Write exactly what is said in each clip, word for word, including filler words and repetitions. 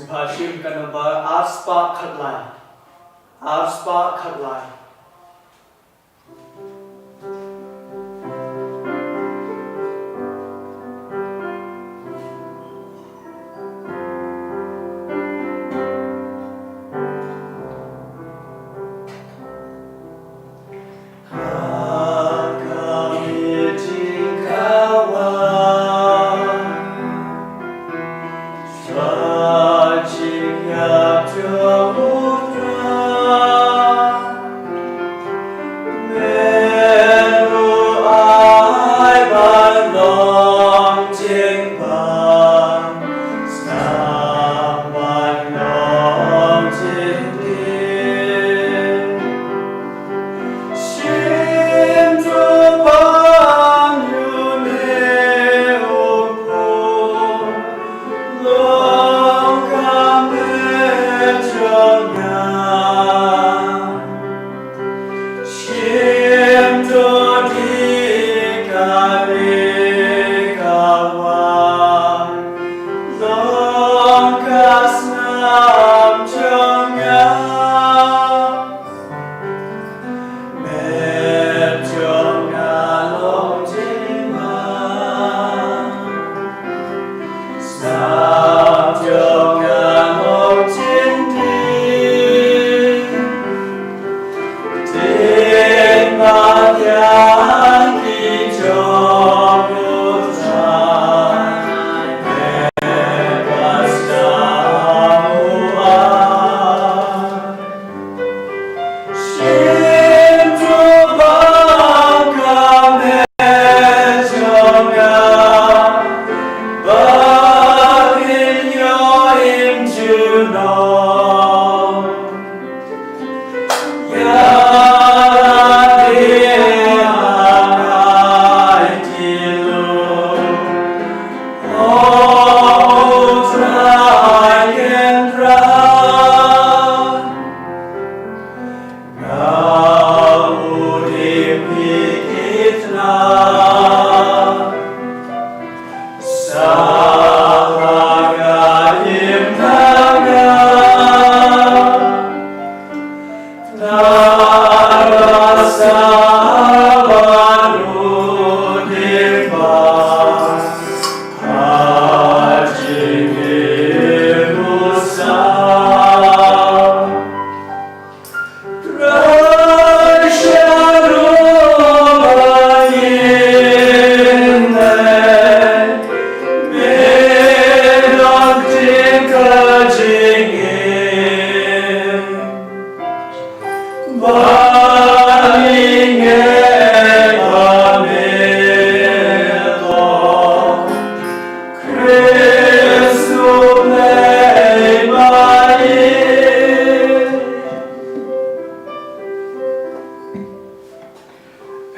Phashim ka number ar spah khatlai. Ar spah khatlai.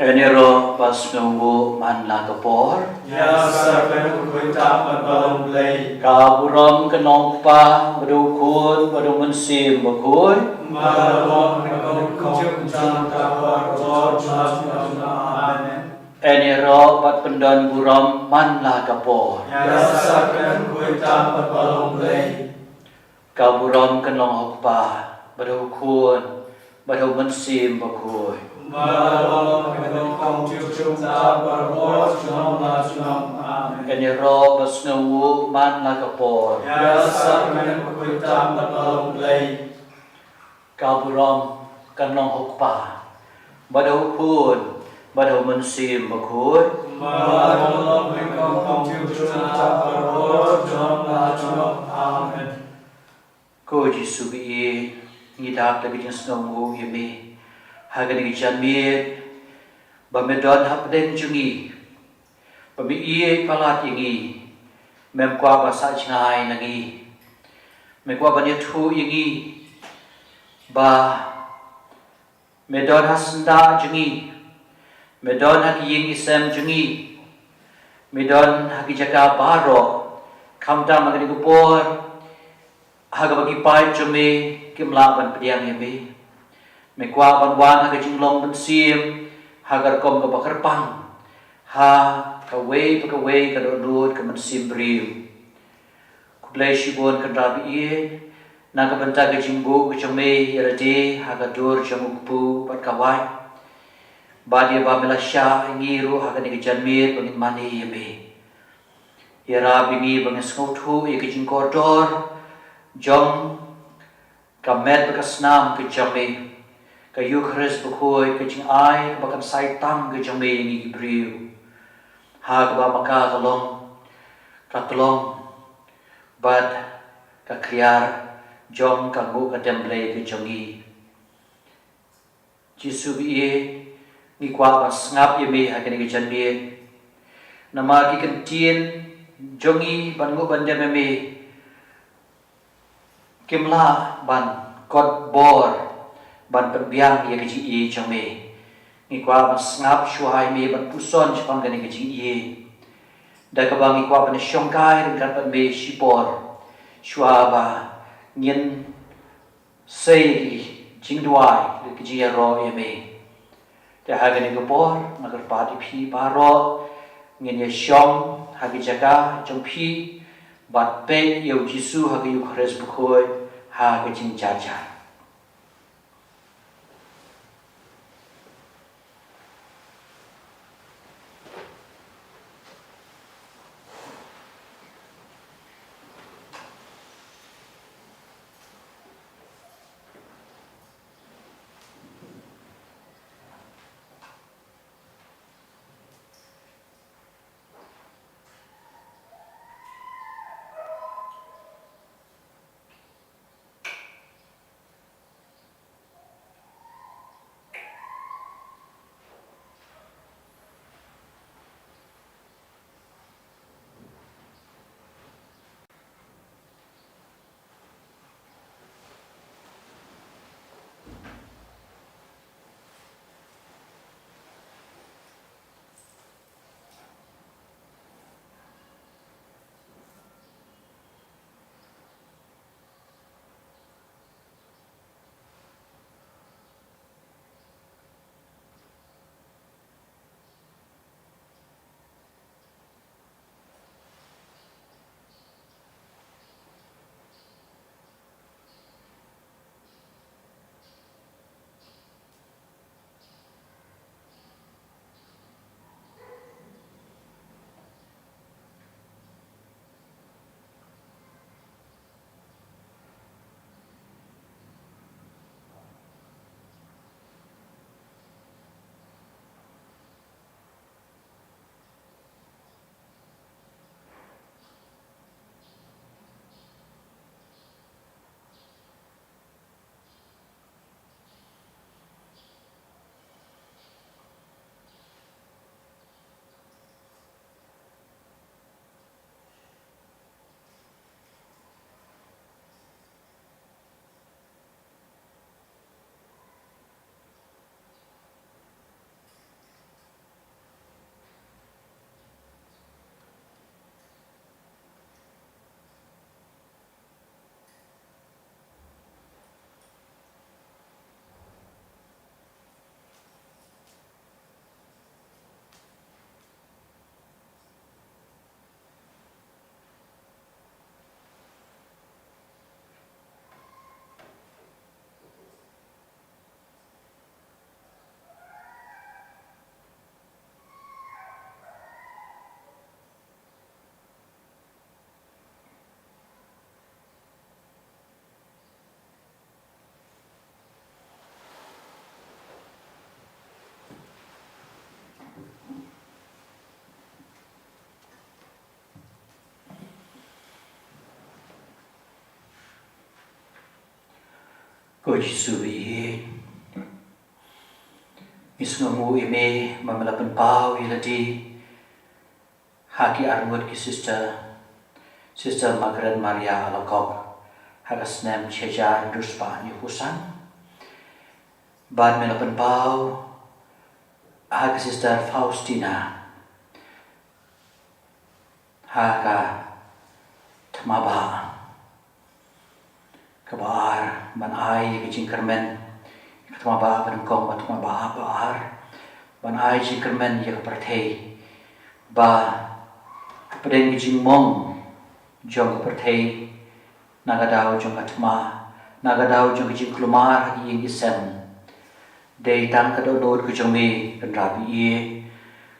Ïa ngi ruh ba sngewbha man la ka por. Ïa sa kmen u khuid tam bad ba long Blei. Ka burom ka long Kpa, bad u Khun, bad u Mynsiem Bakhuid. Ba long ka kong kong jong ka por jong ka. Amen. Ïa ngi ruh bad pyndon burom man la ka por. Ïa sa kmen u khuid tam bad ba long Blei. Ka burom kan long ha u Kpa, bad ha u Khun, bad ha u Mynsiem Bakhuid. Ba long ka dei kong jong ka por jong la jong. Amen. Ïa ngi ruh ba sngewbha man la ka por. Ïa sa kmen u khuid tam bad ba long Blei. Ka burom kan long ha u Kpa, bad ha u Khun, bad ha u Mynsiem Bakhuid. Ba long ka dei kong jong ka por jong la jong. Amen. Ko Jisu ba ïeit, ngi dap da ka jingsngewnguh ïa me ha kane ka janmiet, ba me don hapdeng jong ngi, ba me ïeit palat ïa ngi, mem kwah ban sah jngai na ngi, me kwah ban ïathuh ïa ngi, ba me don ha syndah jong ngi, me don ha ki ïing ki sem jong ngi, me don ha ki jaka baroh, khamtam ha kane ka por, ha kaba ki paid jong me kim lah ban pdiang ïa me. Me kwah ban wan ha ka jinglong mynsiem ha ka rukom kaba kyrpang ha kawei pa kawei ka dohnud ka mynsiem briew. Ko Blei shibun Kynrad ba ïeit, na ka bynta ka jingbuh ka jong me ïa lade ha ka dur jong u kpu bad ka waiñ. Bad ïa ba me la shah ïa ngi ruh ha kane ka janmiet ba ngin mane ïa me. Ïarap ïa ngi ba ngin sngewthuh ïa ka jingkordor jong ka met bad ka snam ka jong me, ka Eukharist bakhuid, ka jingai kaba kan sai tam ka jong me ïa ngi ki briew. Ha kaba ma ka ka long ka tlong bad ka khliar jong ka nguh ka dem Blei ka jong ngi. Jisu ba ïeit, ngi kwah ban sngap ïa me ha kane ka janmiet. Namar ki kyntien jong ngi ban nguh ban dem ïa me kim lah ban kot bor ban pynbiang ïa ka jingïeit jong me. Ngi kwah ban sngap shuwa ïa me ban puson shaphang kane ka jingïeit. Da kaba ngi kwah ban shongkai ryngkat bad me shipor shuwa ba ngin sei ki jingduwai, ki jingïaroh ïa me. Te ha kane ka por nga kyrpad ïa phi baroh ngin ïa shong ha ki jaka jong phi bad peit ïa u Jisu ha ka Eukharist bakhuid ha ka jingjynjar. Ko Jisu ba ïeit, ngi sngewnguh ïa me ba me la pynpaw ïa lade ha ki arngut ki sister, Sister Margaret Maria Alacoque, ha ka snem shi hajar hynriew spah hynñiewphew san. Bad me la pynpaw ha ka Sister Faustina ha ka thma ba kaba ar, ban ai ïa ka jingkyrmen, ïa ka thma ba ba nyngkong, ba thma ba ba ar, ban ai jingkyrmen ïa ka pyrthei, ba hapdeng ka jingmong jong ka pyrthei, na ka daw jong ka thma, na ka daw jong ka jingkulmar ha ki ïing ki sem. Dei tang ka dohnud ka jong me, Kynrad baieit,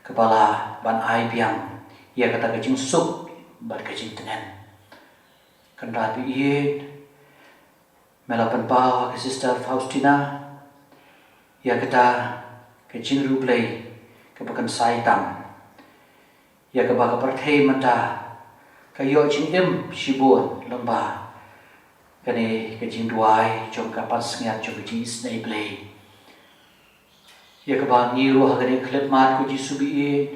kaba lah ban ai biang ïa kata ka jingsuk bad ka jingtngen. Kynrad baieit, me la pynpaw ha ka Sister Faustina ïa kata ka jingriewblei kaba kynsai tam, ïa kaba ka pyrthei mynta ka ïoh jingim shibun lyngba kane ka jingduwai jong ka pansngiat jong ka jingisynei Blei. Ïa kaba ngi ruh ha kane ka khyllipmat, ko Jisu baieit,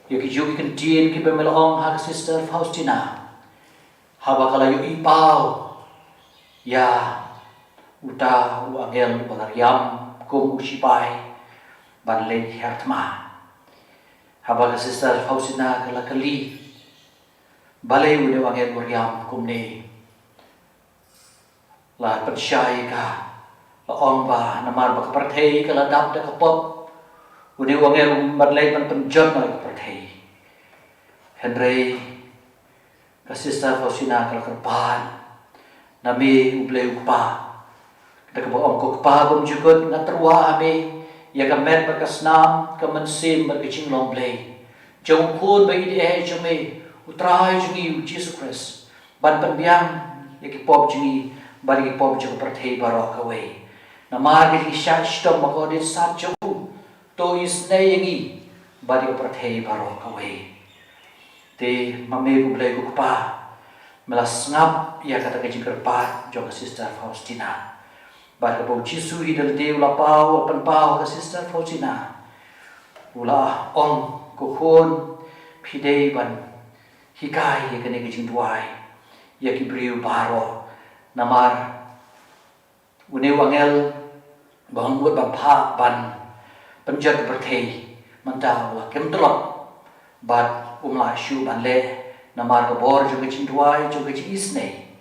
ïa ki juh ki kyntien kiba me la ong ha ka Sister Faustina, haba ka la ïohi paw ïa uta u angel uba la riam kum u shipai ban leit hiar thma. Haba ka Sister Faustina ka la kylli, balei une u angel u riam kumne, la pynshai ka, la ong ba namar ba ka pyrthei ka la dap da ka pop, une u angel um ban leit ban pynjot noh ïa ka pyrthei. Hynrei ka Sister Faustina ka la kyrpad, na me U Blei U Kpa, da kaba ong, ko Kpa bymjukut, nga tyrwa ha me ïa ka met bad ka snam, ka mynsiem bad ka jinglong Blei jong U Khun ba ïeit eh jong me, U Trai jong ngi U Jisu Khrist, ban pynbiang ïa ki pop jong ngi bad ïa ki pop jong ka pyrthei baroh kawei. Namar ka jingshah shitom bakordit sat jong u, to isynei ïa ngi bad ïa ka pyrthei baroh kawei. Te ma me, ko Blei ko Kpa, me la sngap ïa kata ka jingkyrpad jong ka Sister Faustina. Bad kaba U Jisu hi da lade u la paw, u la pynpaw ha ka Sister Faustina, u la ong, ko khun, phi dei ban hikai ïa kane ka jingduwai ïa ki briew baroh. Namar une u angel ba hynmut ban phah ban pynjot ka pyrthei, mynta u la kem tlot bad um lah shuh ban leh namar ka bor jong ka jingduwai jong ka jingisynei.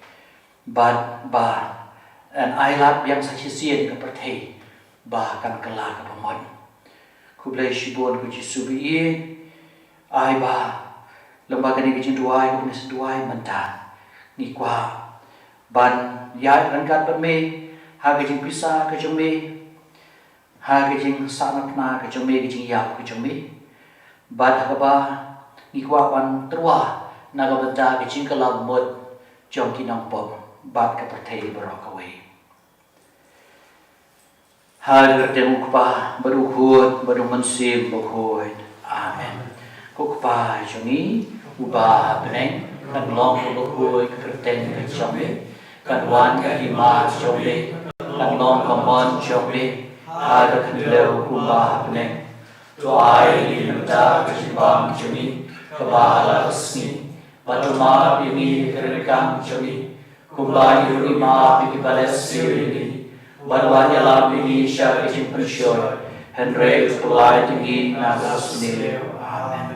Bad ba yn ailad biang sa shisien ka pyrthei ba kan kylla kaba mut. Khublei shibun ko Jisu baieit, ai ba lyngba kane ka jingduwai kaba ngi sa duwai mynta, ngi kwah ban ïaid ryngkat bad me ha ka jingpisa ka jong me, ha ka jingsahnarphna ka jong me, ka jingïap ka jong me. Bad ha kaba ngi kwah ban tyrwa na ka bynta ka jingkylla mut jong ki nongpop bad ka pyrthei baroh kawei. Ha ka kyrteng U Kpa bad U Khun bad U Mynsiem Bakhuid. Amen. Ko Kpa jong ngi uba ha bneng, kan long kaba khuid ka kyrteng ka jong me, kan wan ka hima jong me, kan long ka mon jong me ha ka khyndew kumba ha bneng. To ai ïa ngi mynta ka jingbam jong ngi kaba ha la ka sngi, bad to map ïa ngi ïa ki ryngkang jong ngi, kumba ngi ruh ngi map ïa kiba leh siew ïa ngi. Bad wat ïalam ïa ngi sha ka jingpynshoi, hynrei to pynlait ïa ngi na ka sniew. Amen.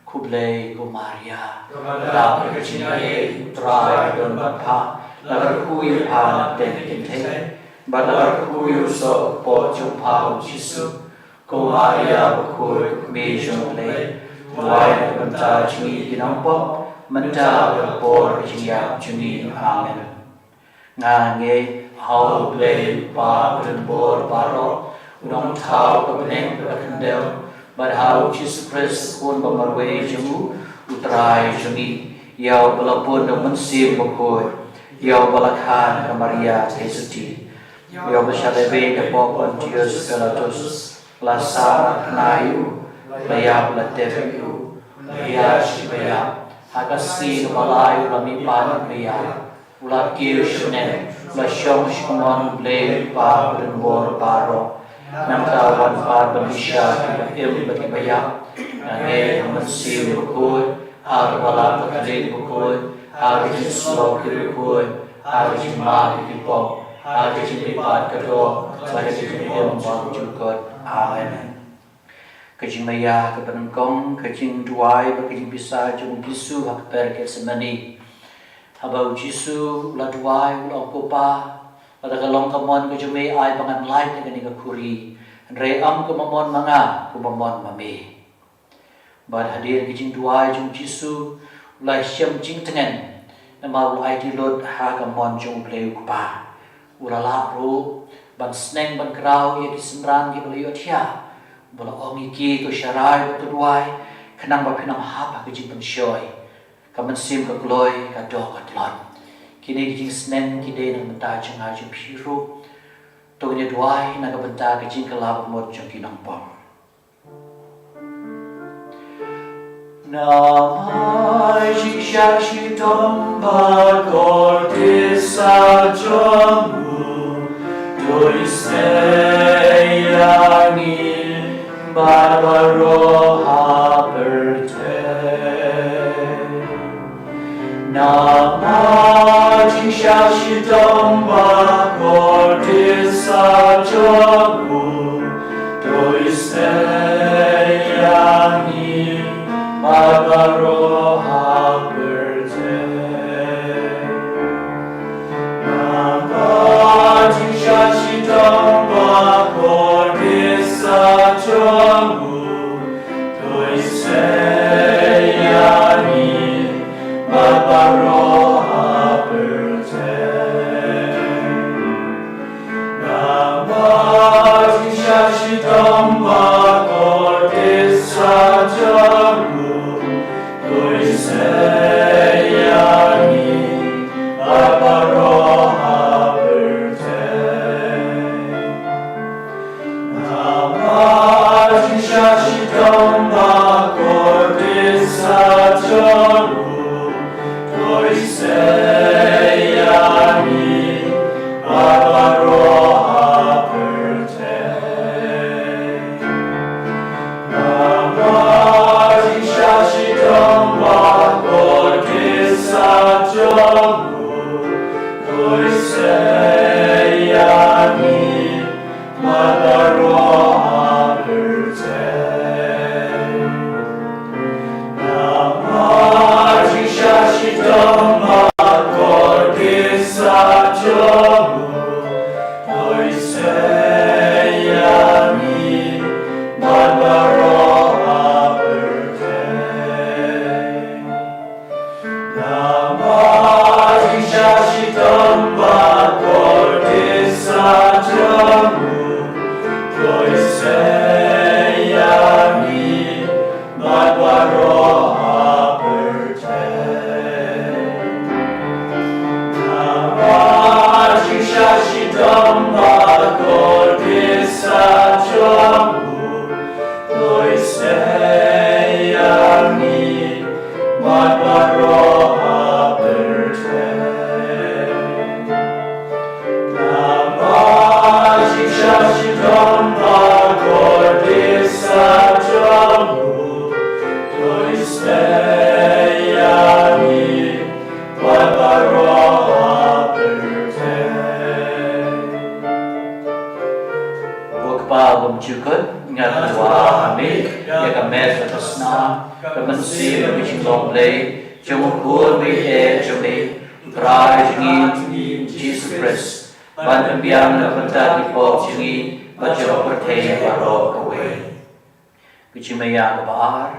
Khublei ko Maria, dap ka jingaiei, U Trai u don bad pha, la kyrkhu ïa pha na pdeng ki kynthei, bad la kyrkhu ïa u soh u kpoh jong pha U Jisu. Ko Maria bakhuid, ko Kmie jong U Blei, duwai na ka bynta jong ngi ki nongpop, mynta bad ha ka por ka jingïap jong ngi. Amen. Nga ngeit ha U Blei U Kpa badonbor baroh, U Nongthaw ka bneng bad ka khyndew, bad ha U Jisu Khrist U Khun ba marwei jong u, U Trai jong ngi, ïa uba la pun da U Mynsiem Bakhuid, ïa uba la kha na ka Maria Theisotti, ïa uba shah lehbeiñ da pop Pontius Pilatus, la sahnarphna ïa u, la ïap, la tep ïa u, la ïaid sha ki baïap, ha ka sngi kaba lai u la mihpat na ki baïap, u la kiew sha bneng, u la shong sha ka mon U Blei U Kpa badonbor baroh. Nangta u wan pat ban bishar ïa kiba im bad kiba ïap. Nga ngeit ha U Mynsiem Bakhuid, ha ka balang ka kynrad bakhuid, ha ka jingsylloh ki riewkhuid, ha ka jingmap ïa ki pop, ha ka jingmihpat ka doh, bad ha ka jingim bymjukut. Amen. Ka jingmaïa kaba nyngkong, ka jingduwai bad ka jingpisa jong U Jisu ha ka kper Gethsemane. Haba U Jisu u la duwai, u la ong, ko Pa, lada ka long ka mon ka jong me, ai ba ngan lait na kane ka khuri. Hynrei ym kumba mon ma nga, kumba mon ma me. Bad hadien ka jingduwai jong U Jisu, U la shem jingtngen namar u la aiti lut ha ka mon jong U Blei U Kpa. U la lah ruh ban sneng ban kraw ïa ki synran kiba la ïohthiah, ba la ong ïa ki, to sharai bad to duwai, khnang ba phin ym hap ha ka jingpynshoi. Ka mynsiem ka kloi, ka doh ka tlot. Kine ki jingsneng ki dei na ka bynta jong nga jong phi ruh. To ngin ïa duwai na ka bynta ka jingkylla ba mut jong ki nongpop. Namar jingshah shitom bakordit sah jong u, to isnei ïa ngi bad baroh ha pyrthei. Namar jingshah shitom bakordit sah jong u, to isnei ïa ngi bad baroh ha pyrthei. Namar jingshah shitom bakordit sah jong u, to isnei ïa ngi bad baroh ha pyrthei. Namar jingshah shitom bakordit sah jong u, to isnei ïa ngi bad baroh ha pyrthei. Namar jingshah shitom bakordit sah jong u, to isnei ïa ngi bad baroh ha pyrthei. Namar jingshah shitom bakordit sah jong u, to isnei ïa ngi bad baroh ha pyrthei. Namar jingshah shitom bakordit sah jong u, to isnei ïa ngi bad baroh ha pyrthei. Namar jingshah shitom bakordit sah jong u, to isnei ïa ngi bad baroh ha pyrthei. Namar jingshah shitom bakordit sah jong u, to isnei ïa ngi bad baroh ha pyrthei. Namar jingshah shitom bakordit sah jong u, to isnei ïa ngi bad baroh ha pyrthei. Ko Kpa bymjukut, nga duwai ha me ïa ka met bad ka snam, ka mynsiem bad ka jinglong Blei jong U Khun baieit jong me, U Trai jong ngi U Jisu Khrist, ban pynbiang na ka bynta ki pop jong ngi bad jong ka pyrthei baroh kawei. Ka jingmaïa kaba ar,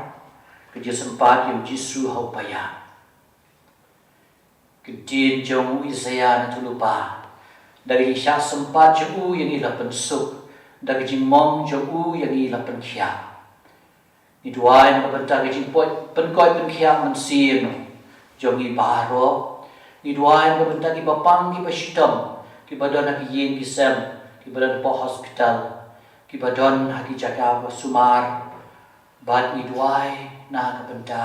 ka jingsympat ïa U Jisu ha u païa. Ka ktien jong u Isaïah na thulpa. Da ka jingshah sympat jong u ïa ngi la pynsuk, da ka jingmong jong u ïa ngi la pynkhiah. Ngi duwai na ka bynta ka jingpynkoit pynkhiah mynsiem jong ngi baroh. Ngi duwai na ka bynta kiba pang kiba shitom, kiba don ha ki ïing ki sem, kiba don hapoh hospital, kiba don ha ki jaka ba sumar. Bad ngi duwai na ka bynta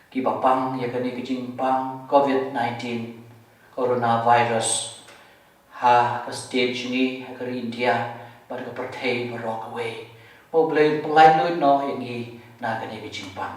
kiba pang ïa kane ka jingpang covid nineteen, coronavirus, ha ka state jong ngi, ha ka ri India, bad ka pyrthei baroh kawei. Ba U Blei un pyllait lut noh ïa ngi na kane ka jingpang.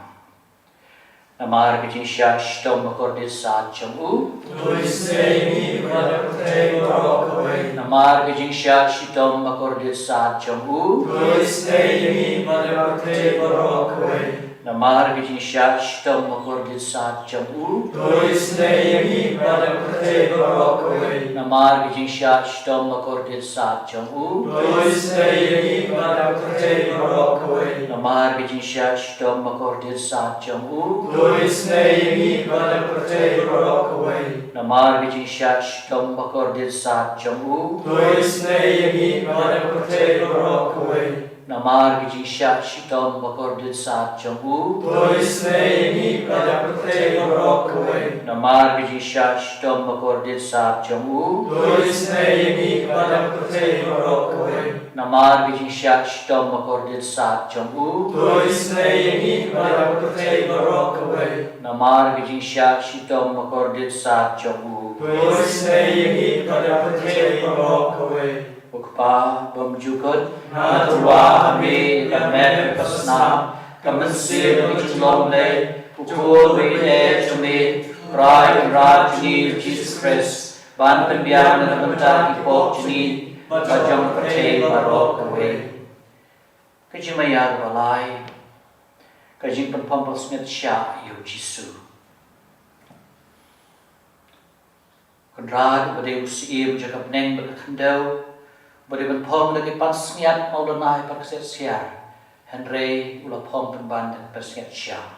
Namar ka jingshah shitom bakordit sah jong u, to isnei ïa ngi bad ka pyrthei baroh kawei. Namar ka jingshah shitom bakordit sah jong u, to isnei ïa ngi bad ka pyrthei baroh kawei. Namar ka jingshah shitom bakordit sah jong u, to isnei ïa ngi bad ka pyrthei baroh kawei. Namar ka jingshah shitom bakordit sah jong u, to isnei ïa ngi bad ka pyrthei baroh kawei. Namar ka jingshah shitom bakordit sat jong u, to isynei ïa ngi bad ïa ka pyrthei baroh kawei. Namar ka jingshah shitom bakordit sat jong u, to isynei ïa ngi bad ïa ka pyrthei baroh kawei. Namar ka jingshah shitom bakordit sat jong u, to isynei ïa ngi bad ïa ka pyrthei baroh kawei. Namar ka jingshah shitom bakordit sat jong u, to isynei ïa ngi bad ïa ka pyrthei baroh kawei. Namar ka jingshah shitom bakordit sat jong u, to isynei ïa ngi bad ïa ka pyrthei baroh kawei. Namar ka jingshah shitom bakordit sat jong u, to isynei ïa ngi bad ïa ka pyrthei baroh kawei. Ko Kpa bymjukut, nga tyrwa ha me ïa ka met ka snam, ka mynsiem ka jinglong Blei, u Khun ba ïeit jong me, Trai Kynrad jong ngi u Jisu Khrist, ban pynbiang na ka bynta ki pop jong ngi bad jong ka pyrthei baroh kawei. Ka jingmaïa kaba lai, ka jingpynphong basngiat shah ïa u Jisu. Kynrad uba dei u Syiem jong ka bneng bad ka khyndew, uba dei ban phong da ki pansngiat mawlynnai bad ka siat ksiar, hynrei u la phong pynban da ka pansngiat shah.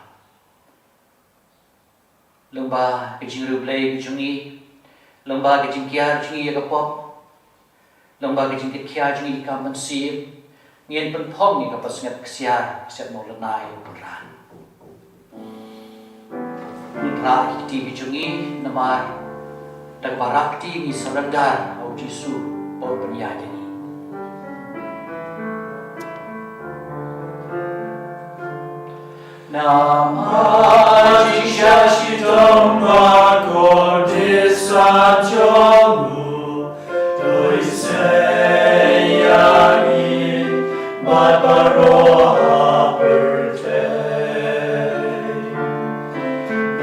Lyngba ka jingriewblei ka jong ngi, lyngba ka jingkiar jong ngi ïa ka pop, lyngba ka jingkitkhia jong ngi ïa ka mynsiem, ngin pynphong ïa ka pansngiat ksiar, ka siat mawlynnai u Kynrad. Ngi phra ïa ki kti ki jong ngi namar da kaba rah kti ngi surrender ha u Jisu ba u pynïaid ïa ngi. Namar jingshah shitom bakordit sat jong u, to isynei ïa ngi bad baroh ha pyrthei.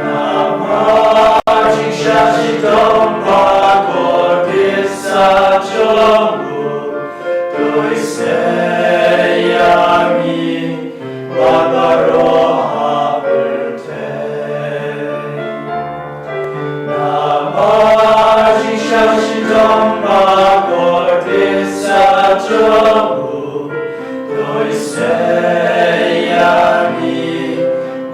Namar jingshah shitom bakordit sat jong u, to isynei ïa ngi bad baroh ha pyrthei. Namar jingshah shitom bakordit sat jong u, to isynei ïa ngi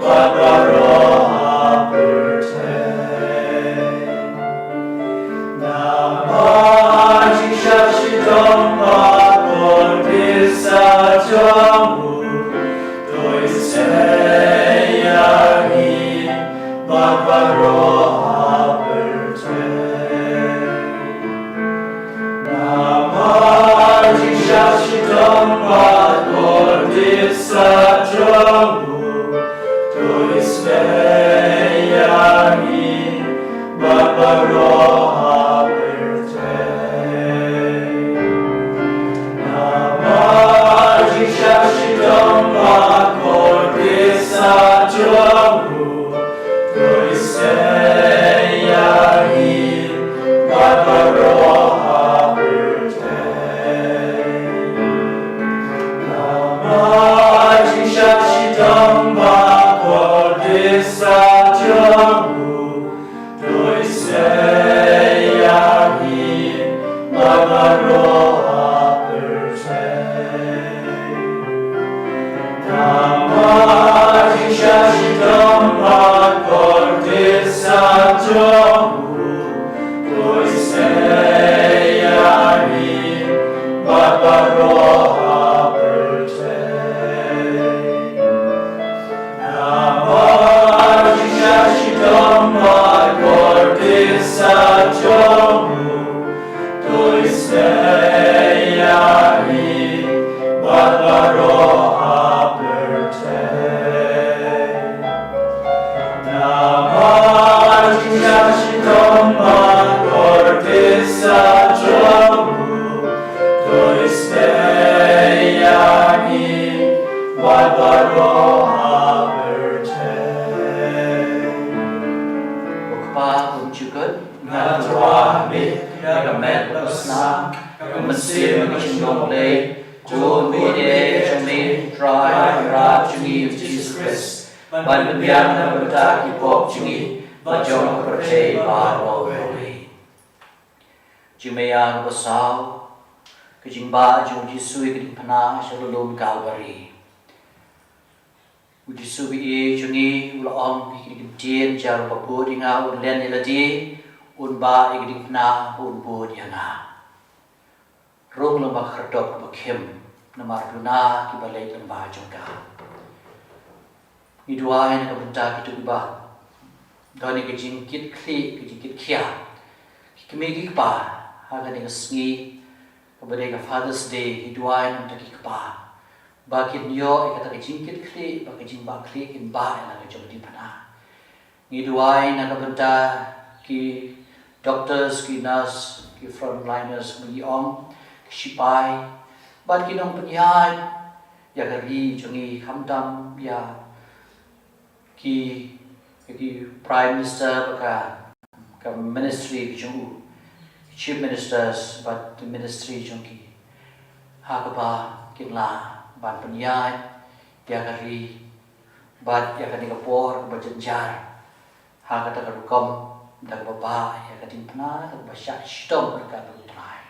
bad baroh ha pyrthei. Namar jingshah shitom bakordit sat jong u, to isynei ïa ngi bad baroh ha pyrthei. Namar jingshah shitom bakordit sat jong u, to isynei ïa ngi bad baroh ha pyrthei. Namar jingshah shitom bakordit sat jong u, to isynei ïa ngi bad baroh ha pyrthei. Namar jingshah shitom bakordit sat jong u, to isynei ïa ngi bad baroh ha pyrthei. Namar jingshah shitom bakordit sat jong u, to isynei ïa ngi bad baroh ha pyrthei. Namar jingshah shitom bakordit sat jong u, to isynei ïa ngi bad baroh ha pyrthei. Namar jingshah shitom bakordit sat jong u, to isynei ïa ngi bad baroh ha pyrthei. Ko Kpa bymjukut, nga tyrwa ha me ïa ka met bad ka snam, ka mynsiem bad ka jinglong Blei, Khun ba ïeit jong me, Trai Kynrad jong ngi u Jisu Khrist, ban pynbiang na ka bynta ki pop jong ngi bad jong ka pyrthei baroh kawei. Jingmaïa kaba saw, ka jingbah jong u Jisu ïa ka diengphna sha la lum Kalbari. U Jisu ba ïeit jong ngi u la ong ha kine ki ktien, jar uba bud ïa nga un len ïa lade, un bah ïa ka diengphna, un bud ïa nga. Rung lyngba ka khyrdop kaba khim, namar duna kiba leit lyngba jong ka. Ngi duwai na ka bynta kito kiba don ïa ka jingkit khlieh, ka jingkit khia, ki kmie ki kpa, ha kane ka sngi kaba dei ka Father's Day, ngi duwai na ka bynta ki kpa ba kin ïoh ïa kata ka jingkit khlieh, ba ka jingbah khlieh kin bah ïa la ka jong ka diengphna. Ngi duwai na ka bynta ki doctors, ki nurse, ki frontliners, ba ngi ong, ki shipai, bad ki nongpynïaid ïa ka ri jong ngi, khamtam ïa ki, ïa ki Prime Minister bad ka, ka ministry ka jong u, Chief Ministers bad ki ministry jong ki, ha kaba kin lah ban pynïaid ïa ka ri bad ïa kane ka por kaba jynjar, ha kata ka rukom da kaba bah ïa ka diengphna, da kaba shah shitom ryngkat bad U Trai.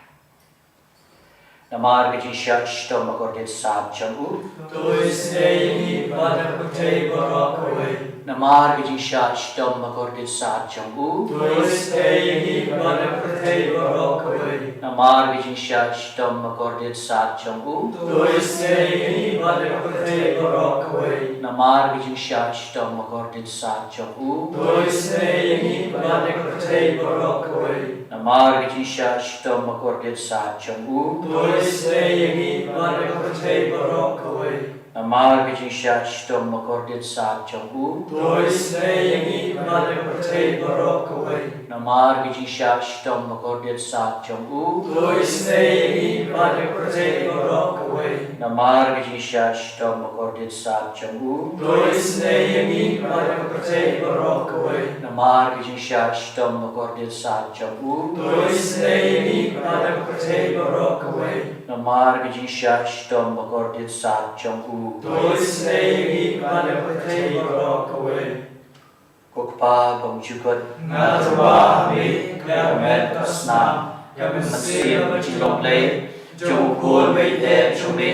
Namar ka jingshah shitom ba kordit sat jong u, to isynei ïa ngi bad na ka pyrthei baroh kawei. Namar ka jingshah shitom ba kordit sat jong u, to isynei ïa ngi bad na ka pyrthei baroh kawei. Namar ka jingshah shitom ba kordit sat jong u, to isynei ïa ngi bad na ka pyrthei baroh kawei. Namar ka jingshah shitom ba kordit sat jong u, to isynei ïa ngi bad na ka pyrthei baroh kawei. Namar ka jingshah shitom ba kordit sat jong u, to isynei ïa ngi bad na ka pyrthei baroh kawei. Namar ka jingshah shitom ba kordit sat jong u, to isynei ïa ngi bad na ka pyrthei baroh kawei. Namar ka jingshah shitom ba kordit sat jong u, to isynei ïa ngi bad na ka pyrthei baroh kawei. Namar ka jingshah shitom ba kordit sat jong u, to isynei ïa ngi bad na ka pyrthei baroh kawei. Namar ka jingshah shitom ba kordit sat jong u, to isynei ïa ngi bad na ka pyrthei baroh kawei. Namar ka jingshah shitom ba kordit sat jong u, to isynei ïa ngi bad na ka pyrthei baroh kawei. Ko Kpa bymjukut, nga tyrwa ha me ïa ka met ka snam, ïa ka mynsiem bad ka jinglong Blei jong U Khun ba ïeit jong me,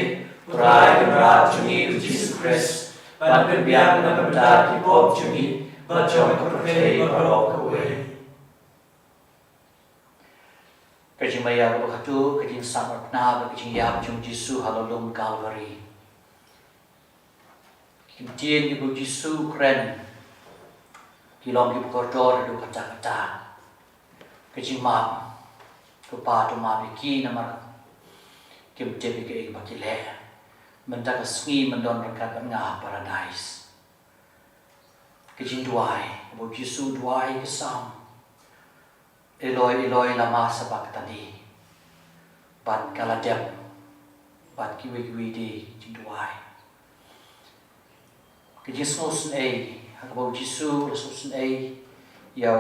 U Trai Kynrad jong ngi U Jisu Khrist, ban pynbiang na ka bynta ki pop jong ngi bad jong ka pyrthei baroh kawei. Ka jingmaïa kaba khatduh, ka jingsakhpratna bad ka jingïap jong U Jisu ha la lum Kalbari. Ki ktien kiba U Jisu u kren ki long kiba kordor haduh katta katta. Ka jingmap, Ko Pa, to map ïa ki namar kim tip ïa kaei kaba ki leh. Mynta ka sngi men don ryngkat bad nga ha Paradais. Ka jingduwai kaba U Jisu u duwai, ka Salm, Eloi, Eloi, lama sabakhtani? Bad ka la dep bad kiwei kiwei de ki jingduwai. Ka jingsngewsynei ha kaba U Jisu u la sngewsynei ïa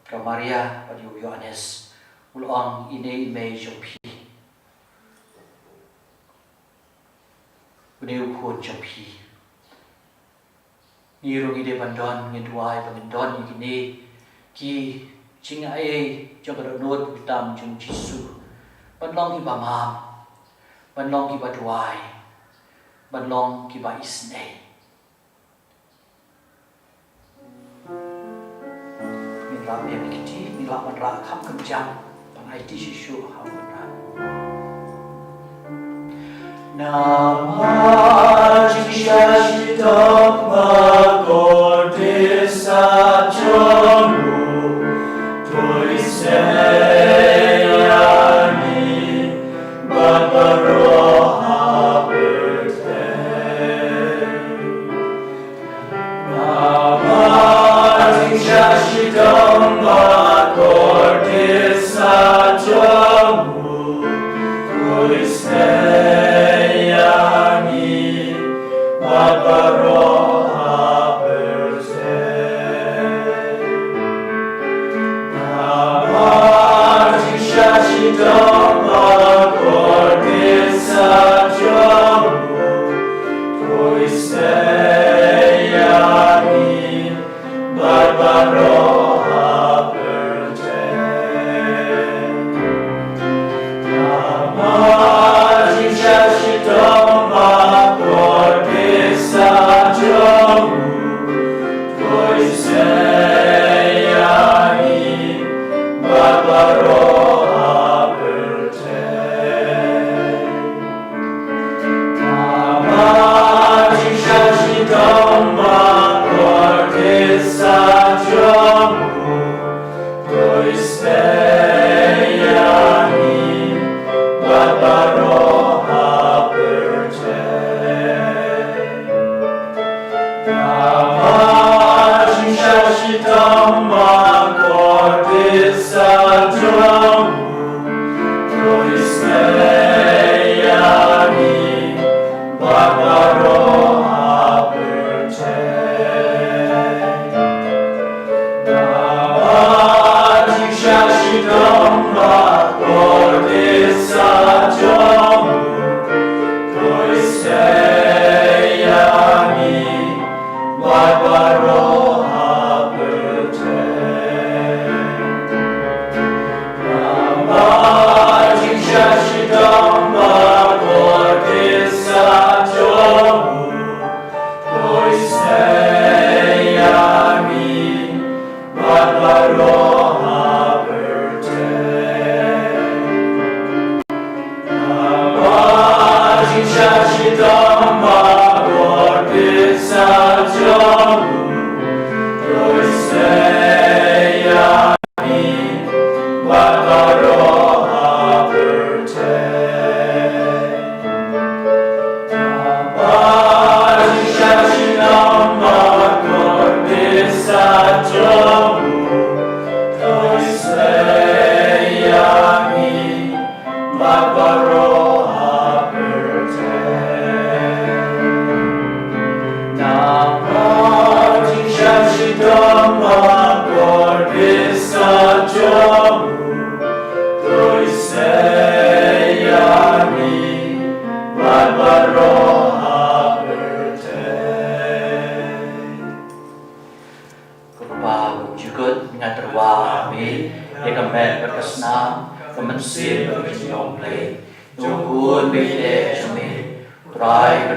ka Maria bad ïa u Ïoannis, u la ong, ine i mei jong phi, une u khun jong phi. Ngi ruh ngi dei ban don, ngin duwai ba ngin don ïa kine ki jingaiei jong ka dohnud kaba tam jong U Jisu, ban long kiba map, ban long kiba duwai, ban long kiba isynei. Ngin rah biang ïa ka kti, ngin lah ban rah kham khyndiat ban aiti shisha ha u Kynrad. Namar jingshah shitom ba kordit sat jong u, to isynei ïa ngi bad baroh ha pyrthei. Namar jingshah shitom ba kordit sat jong u, to isynei ïa ngi bad baroh ha pyrthei. Namar jingshah shitom ba kordit sat jong u, to isynei ïa ngi bad baroh ha pyrthei. Namar jingshah shitom ba kordit sat jong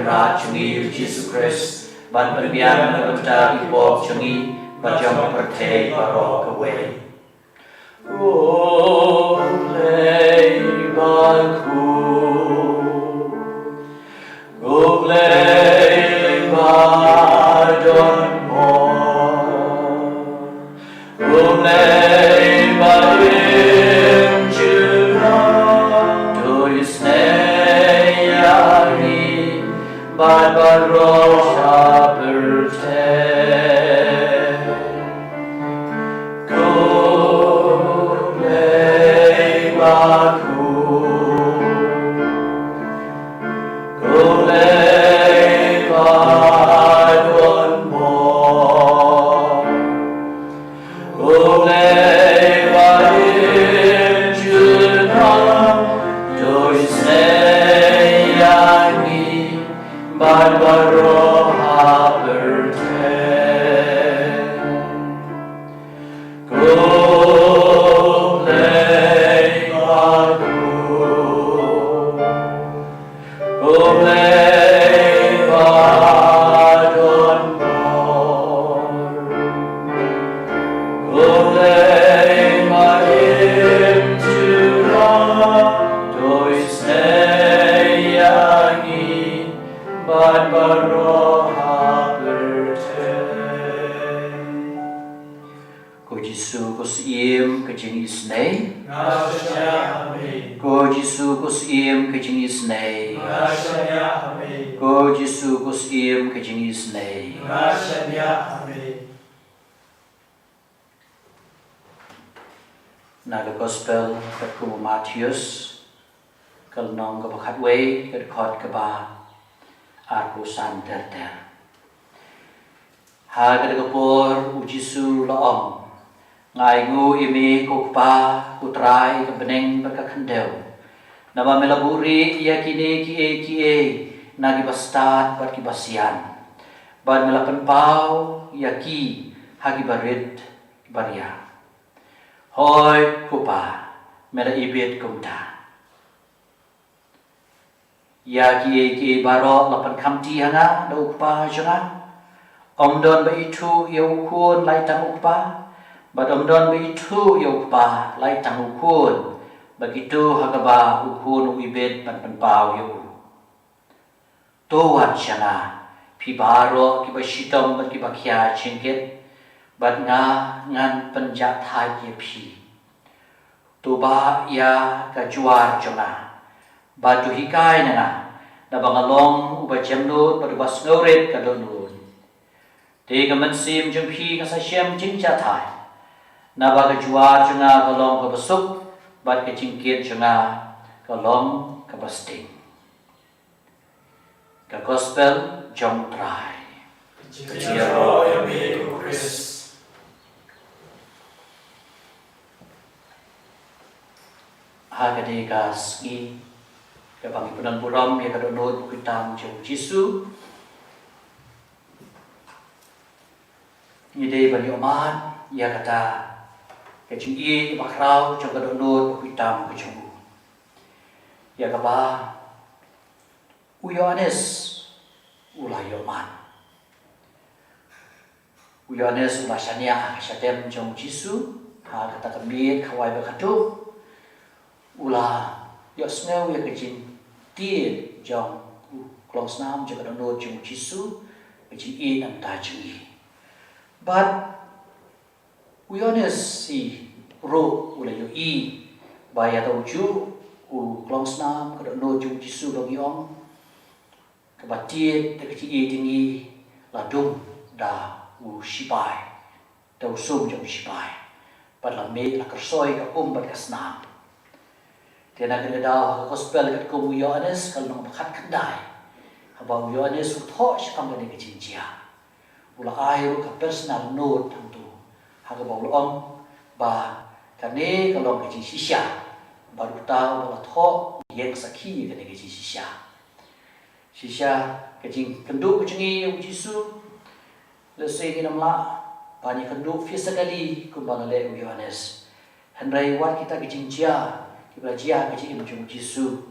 Trai jong ngi u Jisu Khrist, ban pynbiang na ka bynta ki pop jong ngi bad jong ka pyrthei baroh kawei. Ko Blei bakhuid, ko Blei ba don bor, ko Blei ba im jynjar, to isynei ïa ngi bad baroh ha pyrthei. Ko Blei bakhuid, ko Blei ba don bor, ko Blei ba im jynjar, to isynei ïa ngi bad baroh ha pyrthei. Ko Blei bakhuid, ko Blei ba don bor, ko Blei ba im jynjar, to isynei ïa ngi bad baroh ha pyrthei. Ko Jisu, ko Syiem ka jingisynei. Nga shaniah ha me. Ko Jisu, ko Syiem ka jingisynei. Nga shaniah ha me. Ko Jisu, ko Syiem ka jingisynei. Nga shaniah ha me. Na ka Gospel katkum u Mathaios, ka lynnong kaba khatwei, ka dkhot kaba arphew san ter ter. Ha kata ka por u Jisu u la ong, Nga ainguh ïa me ko Kpa, ko Trai ka bneng bad ka khyndew, naba me la buhrieh ïa kine kiei kiei na kiba stad bad kiba sian, bad me la pynpaw ïa ki ha kiba rit kiba ria. Hooid ko Pa, me la ibit kumta. Ïa kiei kiei baroh la pynkhamti ha nga da u Kpa jong nga. Ym don ba ithuh ïa u Khun lait tang u Kpa, bad ym don ba ithuh ïa u Kpa lait tang u Khun, ba kito ha kaba u Khun u ibit ban pynpaw ïa u. To wan sha nga, phi baroh kiba shitom bad kiba khia jingkit, bad nga ngan pynjahthait ïa phi. To bah ïa ka jwar jong nga, bad to hikai na nga, naba nga long uba jemnud bad uba sngewrit ka dohnud. Te ka mynsiem jong phi kan sa shem jingjahthait, naba ka jwar jong nga ka long kaba suk, bad ka jingkit jong nga ka long kaba sting. Ka Gospel jong u Trai. Ka jingïaroh ïa me ko Khrist. Ha kane ka sngi kaba ngi pynlong burom ïa ka dohnud bakhuid tam jong u Jisu, ngi dei ban ïohmad ïa kata ka jingïeit bakhraw jong ka dohnud bakhuid tam ka jong u, ïa kaba u Ïoannis u la ïohmad. U Ïoannis u la shaniah ha ka shatem jong u Jisu ha kata ka miet kawei ba khatduh. U la ïohsngew ïa ka jingtied jong u klongsnam jong ka dohnud jong u Jisu, ka jingïeit na ka bynta jong ngi. Bad u Ïoannis hi ruh u la ïohi ba ïa uta u juh u klongsnam ka dohnud jong u Jisu ba ngi ong, kaba tied da ka jingïeit ïa ngi, la dung da u shipai, da u sum jong u shipai, bad la mih la kyrsoi ka um bad ka snam. Te na kane ka daw ha ka Gospel katkum u Ïoannis ka lynnong ba khatkhyndai, haba u Ïoannis u thoh shaphang kane ka jingjia, u la ai ruh ka personal note hangto, ha kaba u la ong ba kane ka long ka jingshisha bad uta uba la thoh u ïeng sakhi ïa kane ka jingshisha. Shisha ka jingkynduh ka jong ngi ïa u Jisu, lehse ngin ym lah ban ïakynduh physically kumba la leh u Ïoannis. Hynrei wat kita ki jingjia kiba la jia ha ka jingim jong u Jisu,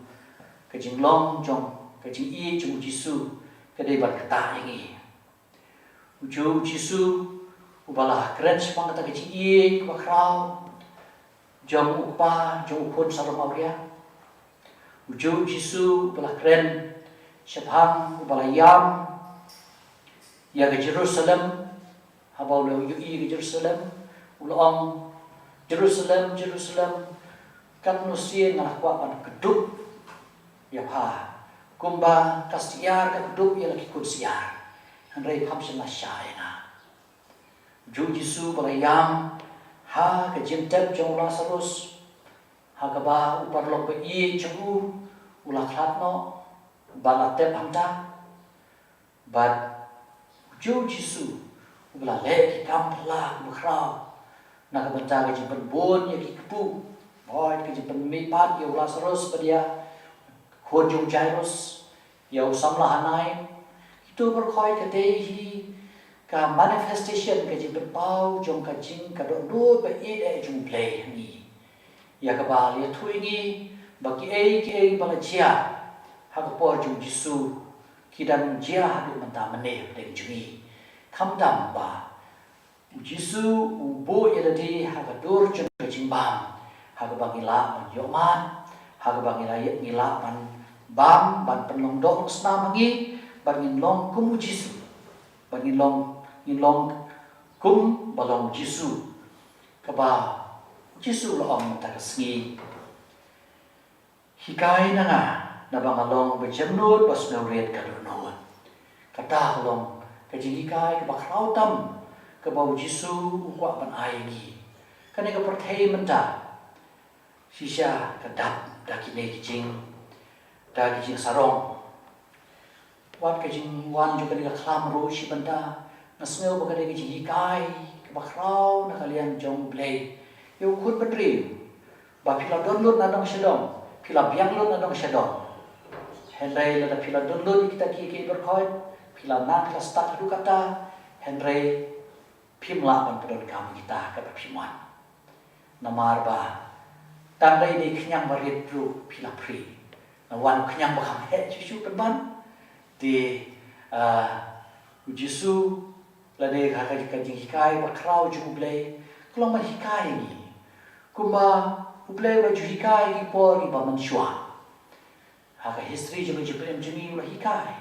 ka jinglong jong, ka jingïeit jong u Jisu ka dei ban ktah ïa ngi. U Jisu uba la kren shaphang kata ka jingïeit kaba khraw jong u Kpa jong u Khun Sarong Awria. U Jisu uba la kren shaphang uba la ïam ïa ka Jerusalem, haba u la ïohi ka Jerusalem, u la ong, Jerusalem, Jerusalem, katno sien nga la kwah ban kdup ïa pha kumba ka syiar ka kdup ïa la ki khun syiar, hynrei pham shym la shah ïa nga. U Jisu ba la ïam ha ka jingtep jong u Lasarus, ha kaba u paralok ba ïeit jong u u la khlad noh ba la tep hangta. Bad u Jisu uba la leh ki kam phylla kaba khraw na ka bynta ka jingpynbun ïa ki kpu, bad ka jingpynmihpat ïa u Lasarus bad ïa u khun jong u Jairus, ïa u samla ha Nain. Kito baroh ka dei hi ka manifestation ka jingpynpaw jong ka jing ka dohnud ba ïeit jong U Blei ha ngi, ïa kaba la ïathuh ïa ngi ba kiei kiei ba la jia ha ka por jong u Jisu ki dang jia haduh mynta mynne hapdeng jong ngi. Khamtam ba u Jisu u buh ïa lade ha ka dur jong ka jingbam, ha kaba ngi lah ban ïoh mad, ha kaba ngi lah, ngi lah ban bam, ban pynlong doh long snam ha ngi, ban ngin long kum u Jisu, ban ngin long, ngin long kum ba long u Jisu. Kaba u Jisu u la ong mynta ka sngi, hikai na nga, naba nga long ba jemnud ba sngewrit ka dohnud. Kata ka long ka jinghikai kaba khraw tam kaba u Jisu u kwah ban ai ïa ngi. Kane ka pyrthei mynta shisha ka dap da kine ki jing, da ki jingsarong. Wat ka jingwan jong kane ka khlam ruh shi bynta, nga sngew ba ka dei ka jinghikai kaba khraw na ka liang jong U Blei ïa u khun bynriew, ba phi la don lut na dong sha dong, phi la biang lut na dong sha dong. Hynrei lada phi la don lut ïa kita kiei kiei baroh, phi la nang, phi la stad haduh katta, hynrei phim lah ban pyndonkam ïa kita kaba phim wan. Namar ba tang dei dei khñiang ba rit ruh phi la phri. La wan khñiang ba kham heh shuh shuh pynban. Te, ah, u Jisu lane ha ka, ka jinghikai ba khraw jong U Blei ka long ban hikai ïa ngi. Kumba U Blei u la ju hikai ha ki por kiba mynshuwa. Ha ka history jong ka jingpynim jong ngi u la hikai.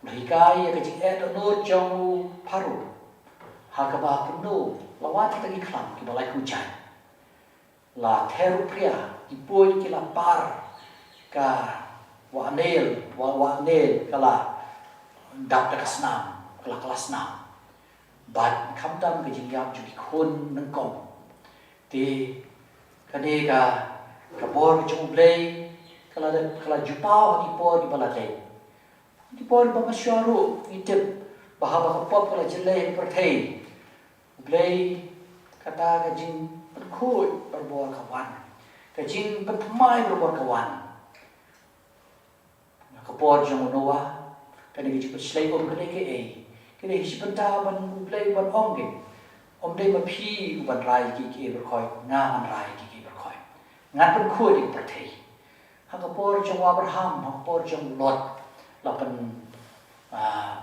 U la hikai ïa ka jingeh dohnud jong u Pharaoh, ha kaba kumno la wan kita ki khlam kiba laiphew jait. La ther u phria, ki puid ki la par, ka wah Nail, wah, wah Nail ka la dap da ka snam, ka la, ka la snam. Bad khamtam ka jingïap jong ki khun nyngkong. Te kane ka, ka bor jong U Blei ka la, ka la ju paw ha ki por kiba la dei. Ki por ba mynshuwa ruh ngi tip ba haba ka pop ka la jyllei ha ka pyrthei, U Blei, kata ka jingpynkhuid barabor ka wan, ka jingpynthymmai barabor ka wan. Na ka por jong u Noah, kane ka jingpynshlei um kane kaei, kane ka jingpynta ban U Blei ban ong, ym dei ma phi u ban rai kiei kiei baroh, nga ngan rai kiei kiei baroh. Ngan pynkhuid ïa ka pyrthei. Ha ka por jong u Abraham, ha ka por jong u Lot, la pyn, ah,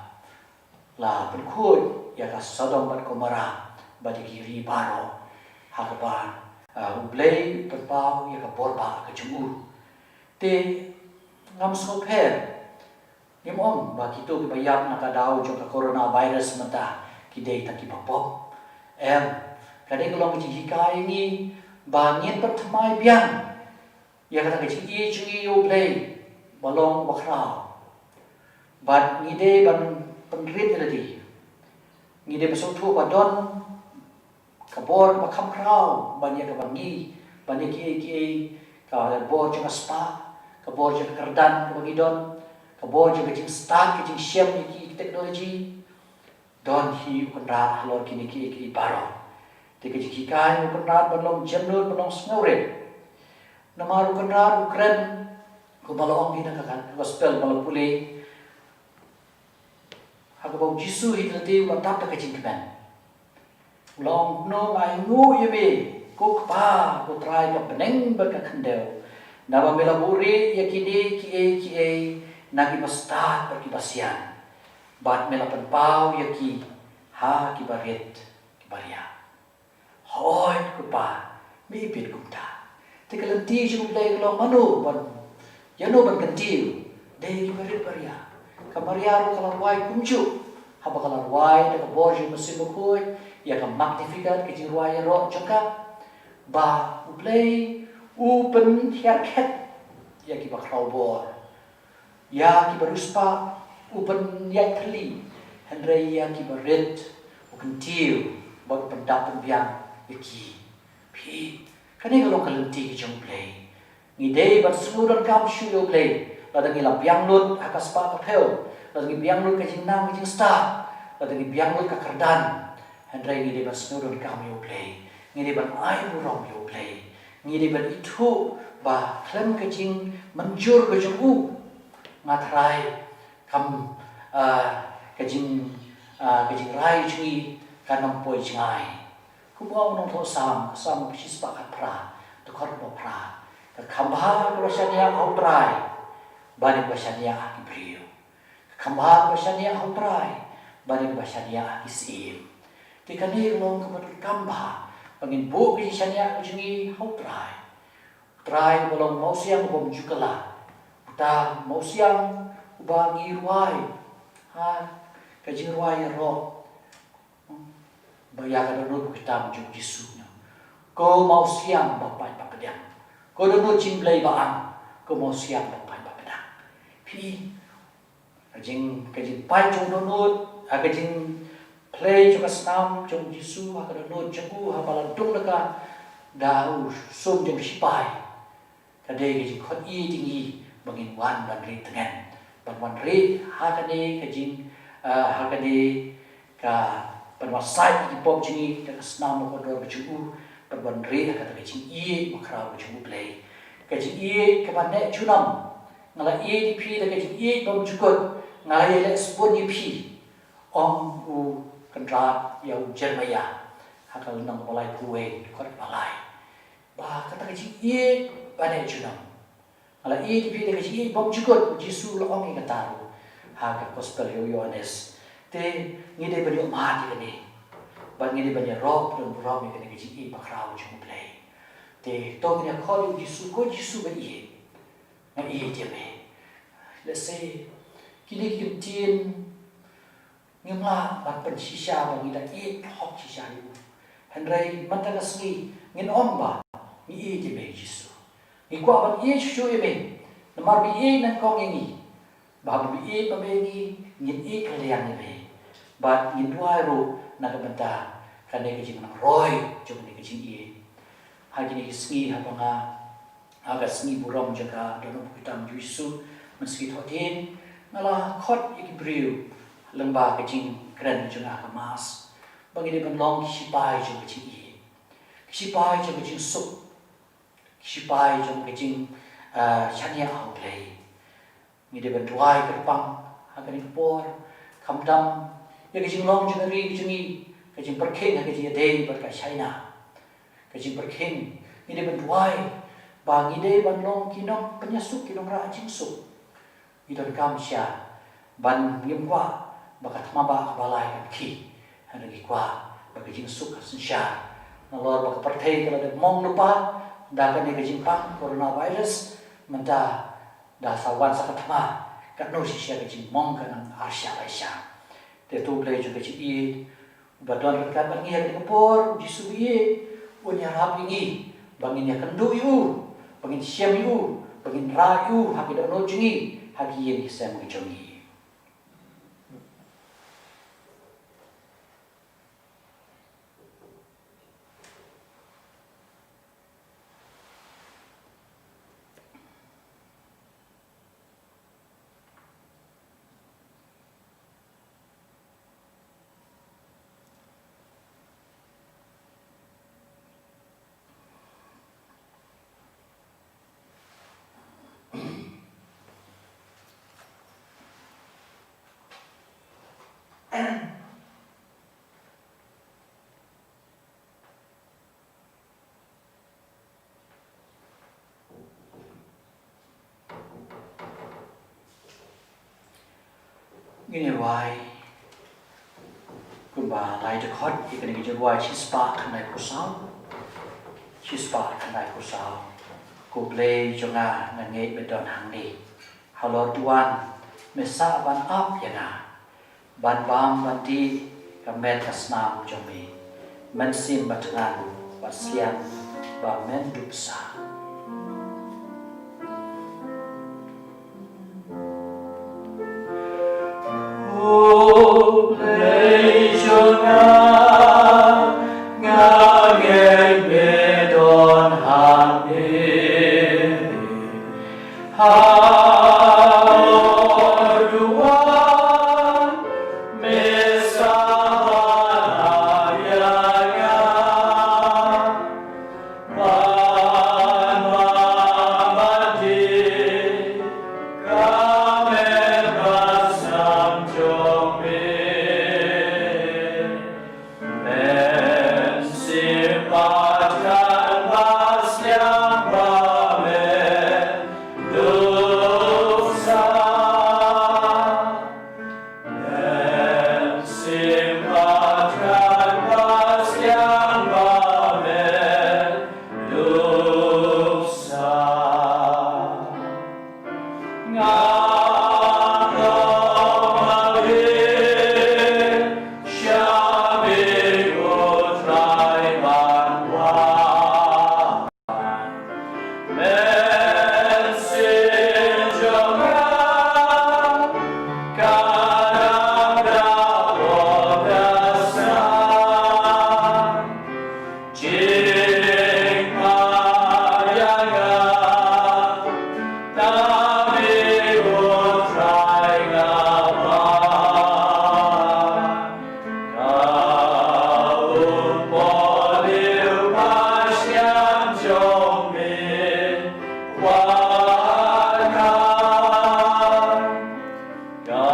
la pynkhuid ïa ka Sodom bad Gomorrah bad ïa ki ri baroh, ha kaba, ah, U Blei u pynpaw ïa ka bor ba ka jong u. Te ngam sngewpher, ngim ong ba kito kiba ïap na ka daw jong ka coronavirus mynta ki dei tang kiba pop. Em, ka dei ka long ka jinghikai ïa ngi ba ngin pynthymmai biang ïa kata ka jingïeit jong ngi ïa U Blei ba long ba khraw. Bad ngi dei ban pynrit ïa lade. Ngi dei ban sngewthuh ba don ka bor ba kham khraw ban ïa kaba ngi, ban ïa kiei kiei, ka bor jong ka spah, ka bor jong ka kyrdan kaba ngi don, ka bor jong ka jingstad ka jingshem ïa ki technology. Don hi u Kynrad halor kine kiei kiei baroh. Te ka jinghikai u Kynrad ban long jemnud, ban long sngewrit. Namar u Kynrad u kren, kumba la ong hi na ka, ka gospel ba la pule, ha kaba u Jisu hi te lade u la dap da ka jingkmen. U la ong, kumno nga ainguh ïa me, ko Kpa, ko Trai ka bneng bad ka khyndew, naba me la buhrieh ïa kine kiei kiei na kiba stad bad kiba sian. Bad me la pynpaw ïa ki ha ki barit ki baria. Hooid ko Pa, me ibit kumta. Te ka lynti jong U Blei ka long mano ban, ïano ban kyntiew? Dei ki barit baria. Ka Maria ruh ka la rwai kumjuh. Haba ka la rwai da ka bor jong U Mynsiem Bakhuid ïa ka Magnificat, ka jingrwai ïaroh jong ka, ba U Blei u pynhiar khet ïa ki bakhraw bor. Ïa ki bariewspah u pynïaid thylli, hynrei ïa ki barit u kyntiew bad u pyndap pynbiang ïa ki. Phi, kane ka long ka lynti ka jong U Blei. Ngi dei ban sngewdonkam shuh ïa U Blei lada ngi la biang lut ha ka spah ka phew, lada ngi biang lut ka jingnang ka jingstad, lada ngi biang lut ka kyrdan. Hynrei ngi dei ban sngewdonkam ïa U Blei. Ngi dei ban ai burom ïa U Blei. Ngi dei ban ithuh ba khlem ka jingmynjur ka jong u, nga Trai, kam, ah, ka jing, ah, ka jingrai jong ngi kan ym poi jngai. Kumba ong u nongthoh Salm, ka Salm ba shispah khatphra, dkhot ba phra. Ka kham bha kaba shaniah ha U Trai ban ïa kaba shaniah ha ki briew. Ka kham bha kaba shaniah ha U Trai ban ïa kaba shaniah ha ki syiem. Te kane ka long kaba donkam bha ba ngin buh ka jingshaniah ka jong ngi ha U Trai. U Trai uba long mawsiang uba ym ju kylla. Uta mawsiang uba ngi rwai ha ka jingrwai ïaroh ba ïa ka dohnud bakhuid tam jong U Jisu, ko mawsiang ba pait ba pdiang, ko dohnud jingblei ba ang, ko mawsiang ba pait ba pdiang. Phi, ka jing, ka jingpait jong u dohnud, ha ka jingphlei jong ka snam jong U Jisu ha ka dohnud jong u haba la dung da ka, da u sum jong u shipai. Ka dei ka jingkhot ïa ngi ba ngin wan ban rieh tngen, ban wan rieh ha kane ka jing, ah, ha kane ka, ban wan said ïa ki pop jong ngi da ka snam bakordor ka jong u, ban wan rieh ha kata ka jingïeit bakhraw ka jong U Blei. Ka jingïeit kaba neh junom. Nga la ïeit ïa phi da ka jingïeit bymjukut, nga la ïaleh sbun ïa phi, ong u Kynrad ïa u Jeremaïah ha ka lynnong ba laiphew wei, dkhot ba lai. Ba kata ka jingïeit ba neh junom. Nga la ïeit ïa phi da ka jingïeit bymjukut, U Jisu u la ong ïa kata ruh ha ka Gospel ïa u Ïoannis. Te ngi dei ban ïohmad ïa kane, bad ngi dei ban ïaroh don burom ïa kane ka jingïeit bakhraw jong U Blei. Te to ngin ïakhot ïa U Jisu, ko Jisu ba ïeit, nga ïeit ïa me. Lehse kine ki ktien ngim lah ban pynshisha ba ngi da ïeit hok shisha ïa u. Hynrei mynta ka sngi ngin ong ba ngi ïeit ïa me Jisu. Ngi kwah ban ïeit shuh shuh ïa me. Namar ba ïeit nyngkong ïa ngi. Ba haba ïeit ba me ïa ngi, ngin ïeit kylliang ïa me. Bad ngin duwai ruh na ka bynta kane ka jingnang roi jong kane ka jingïeit. Ha kine ki sngi haba nga Ha ka sngi burom jong ka dohnud bakhuid tam jong U Jisu, mynsngi Thohdieng, nga la khot ïa ki briew lyngba ka jingkren jong nga ha ka Mass, ba ngi dei ban long ki shipai jong ka jingïeit, ki shipai jong ka jingsuk, ki shipai jong ka jing, ah, shaniah ha U Blei. Ngi dei ban duwai kyrpang ha kane ka por, khamtam ïa ka jinglong jong ka ri ka jong ngi, ka jingpyrkhing ha ka jingïadei bad ka China. Ka jingpyrkhing, ngi dei ban duwai ba ngi dei ban long ki nongpynïasuk, ki nongrah jingsuk. Ngi donkam shisha ban ngim kwah ba ka thma ba ka balai kan khih. Hynrei ngi kwah ba ka jingsuk ka synshar. Nalor ba ka pyrthei ka la dep mong lypa da kane ka jingpang coronavirus, mynta da sa wan sa ka thma, katno shisha ka jingmong ka nang arshah laisha. Te to U Blei jong ka jingïeit, uba don ryngkat bad ngi ha kane ka por, U Jisu ba ïeit, un ïarap ïa ngi ba ngin ïakynduh ïa u, ba ngin shem ïa u, ba ngin rah ïa u ha ki dohnud jong ngi, ha ki ïing ki sem ki jong ngi. Ngin ïa rwai kumba lai dkhot ïa kane ka jingrwai shispah khyndai phew saw. Shispah khyndai phew saw. Ko Blei jong nga, nga ngeit me don hangne. Halor duwan me sah ban ap ïa nga, ban bam ban dih ka met ka snam jong me. Mynsiem Bathynngan, Bathylliew ba men dup sah. Ko Blei jong nga, nga ngeit me don hangne. Halor duwan me sah ban ap ïa nga, ban bam ban dih ka met ka snam jong me. Mynsiem Bathynngan, Bathylliew ba men dup sah. Mynsiem Bathynngan, Bathylliew ba men dup sah. Nga long ma me, shah me ko Trai ban wan. Mynsiem jong nga ka dap da bor da sah. Jingpynïap ïa nga, na me ko Trai nga wan. Ka umpohliew Bathylliew jong me wat khang. Ka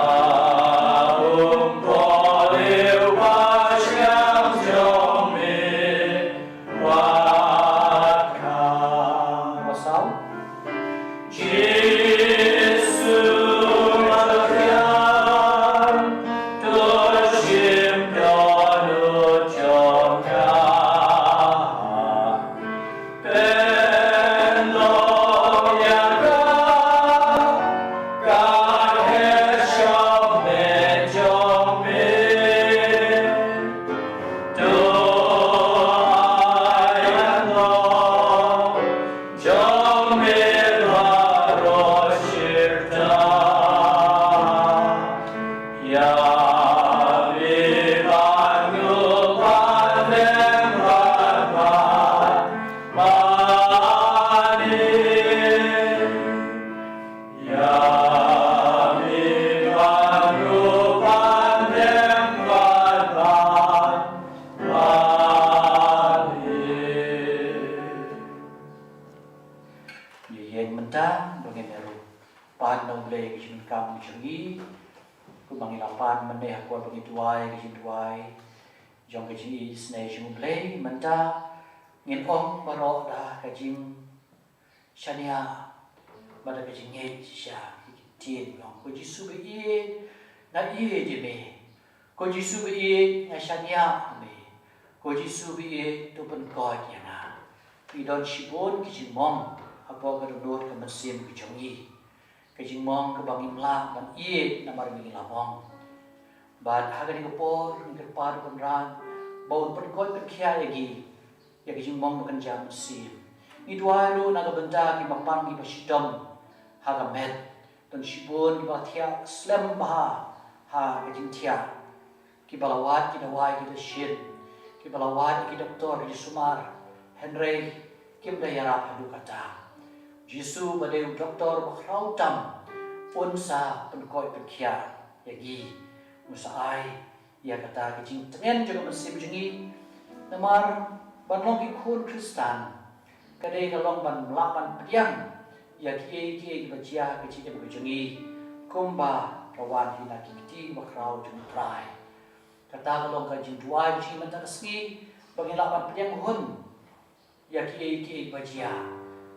umpohliew Bathylliew jong me wat khang. Kaba saw. Jisu Bathylliew, to shim dohnud jong nga. Pynlong ïa ka, ka heh shongmeh jong me. To ai anong jong me baroh shirta. Ïa me ban ïoh ban leh ban bam mane. Ïa me ban ïoh ban leh ban bam mane. Ngi ïeng mynta ba ngin ïa ruh pan na U Blei ka jingdonkam jong ngi. Kumba ngi la pan mynne ha por ba ngi duwai ka jingduwai jong ka jingisynei jong U Blei, mynta ngin ong baroh da ka jingshaniah bad da ka jingngeit shisha ïa ki ktien ba ong, Ko Jisu ba ïeit, nga ïeit ïa me. Ko Jisu ba ïeit, nga shaniah ha me. Ko Jisu ba ïeit, to pynkhuid ïa nga. Ngi don shibun ki jingmong hapoh ka dohnud ka mynsiem ka jong ngi. Ka jingmong kaba ngim lah ban ïeit namar ba ngi la mong. Bad ha kane ka por ngi kyrpad Kynrad ba un pynkhuid pynkhiah ïa ngi ïa ka jingmong ba kynja mynsiem. Ngi duwai ruh na ka bynta ki bapang kiba shitom ha ka met. Don shibun kiba thiah slem bha ha ka jingthiah. Kiba la wad ki dawai ki dashin, kiba la wad ki doktor ki sumar, hynrei kim da ïarap haduh katta. Jisu ba dei u doktor ba khraw tam, un sa pynkhuid pynkhiah ïa ngi, un sa ai ïa kata ka jingtngen jong ka mynsiem jong ngi. Namar ban long ki khun Khristan ka dei ka long ban lah ban pdiang ïa kiei kiei kiba jia ha ka jingim ka jong ngi, kumba ka wan hi na ki kti ba khraw jong U Trai. Kata ka long ka jingduwai ka jong ngi mynta ka sngi, ba ngin lah ban pdiang hun ïa kiei kiei kiba jia.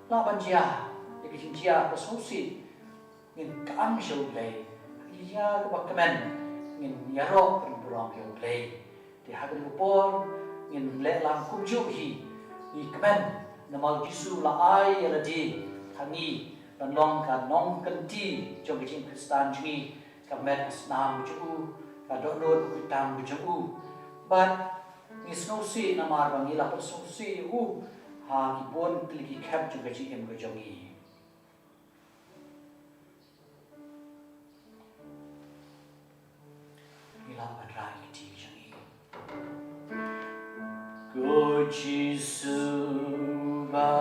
Lah ban jia ïa ki jingjia ba sngewsih, ngin kynmaw sha U Blei. Ïa kaba kmen ngin ïaroh ban burom ïa U Blei. Te ha kane ka por ngin leh lang kumjuh hi, ngi kmen namar U Jisu u la ai ïa lade ha ngi ban long ka nongkynti jong ka jingim Khristan jong ngi, ka met ka snam jong u, ka dohnud ka kuitang jong u. Bad ngi sngewsih namar ba ngi la pynsngewsih ïa u ha ki bun tylli ki khep jong ka jingim ka jong ngi. Ngi lah ban rah ïa ka kti ka jong ngi. Ko Jisu ba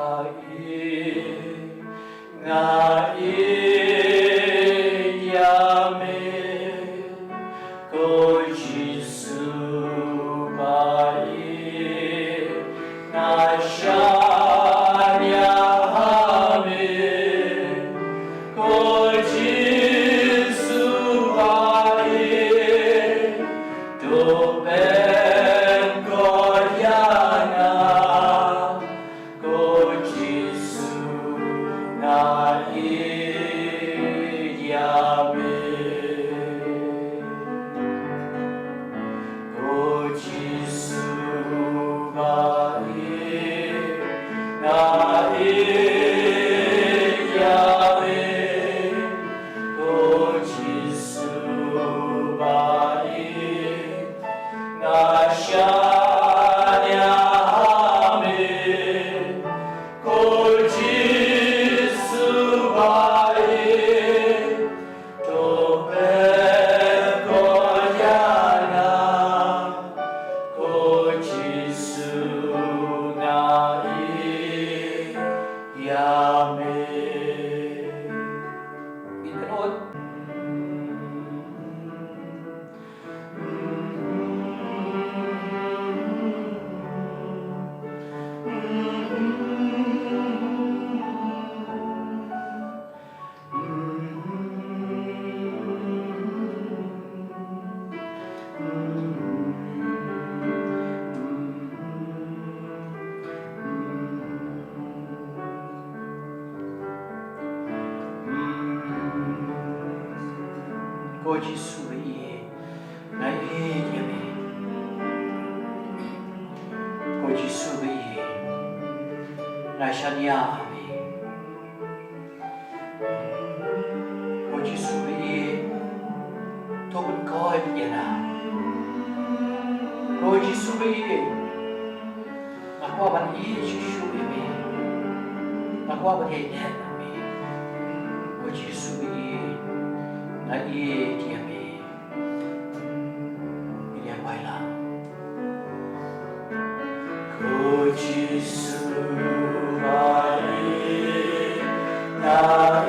ïeit, nga ïeit ïa me. Ko Jisu ba ïeit, nga shaniah ha me. Ko Jisu ba ïeit, to pynkoit ïa nga. Ko Jisu nga ïeit ïa me. Ko Jisu ba ïeit, nga ïeit ïa me. Ko Jisu ba ïeit, nga shaniah ha me. Ko Jisu ba ïeit, to pynkoit ïa nga. Ko Jisu nga ïeit ïa me. Ngin kynnoh. Ko Jisu ba ïeit, nga ïeit ïa me. Ko Jisu ba ïeit, nga shaniah ha me. Ko Jisu ba ïeit, to pynkoit ïa nga. Ko Jisu ba ïeit, nga kwah ban ïeit shuh shuh ïa me. Nga kwah ban ïaineh bad me. Ko Jisu ba ïeit, nga ïeit ïa me. Ngin ïa wai lang. Ko Jisu ba ïeit, nga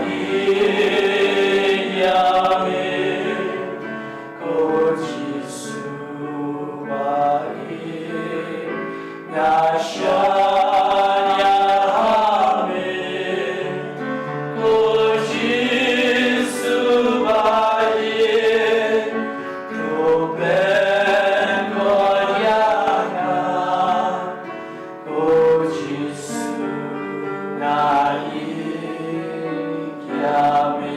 ïeit ïa me. Ko Jisu ba ïeit, nga shaniah ha me. Ko Jisu ba ïeit, to pynkoit ïa nga. Ko Jisu nga ïeit ïa me.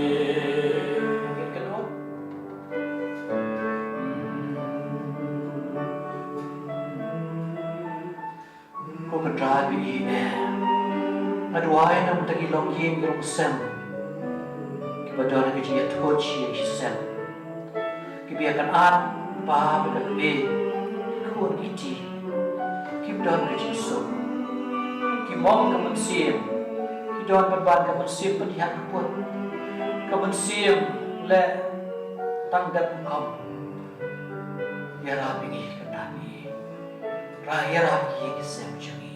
Ko Kynrad ba ïeit, nga duwai na ka bynta ki longïing ki longsem kiba don ha ka jingïathuh sha ïing sha sem, kiba ïa kynad, Pa, bad kaba ïeit, ki khun ki kti, kiba don ka jingsuk, ki mong ka mynsiem, ki don pynban ka mynsiem pynhiar pynput, ka mynsiem leh tang dep rukom. Ïarap ïa ngi, Kynrad ba ïeit. Ïarap ïa ngi, ïa ki sem jong ngi.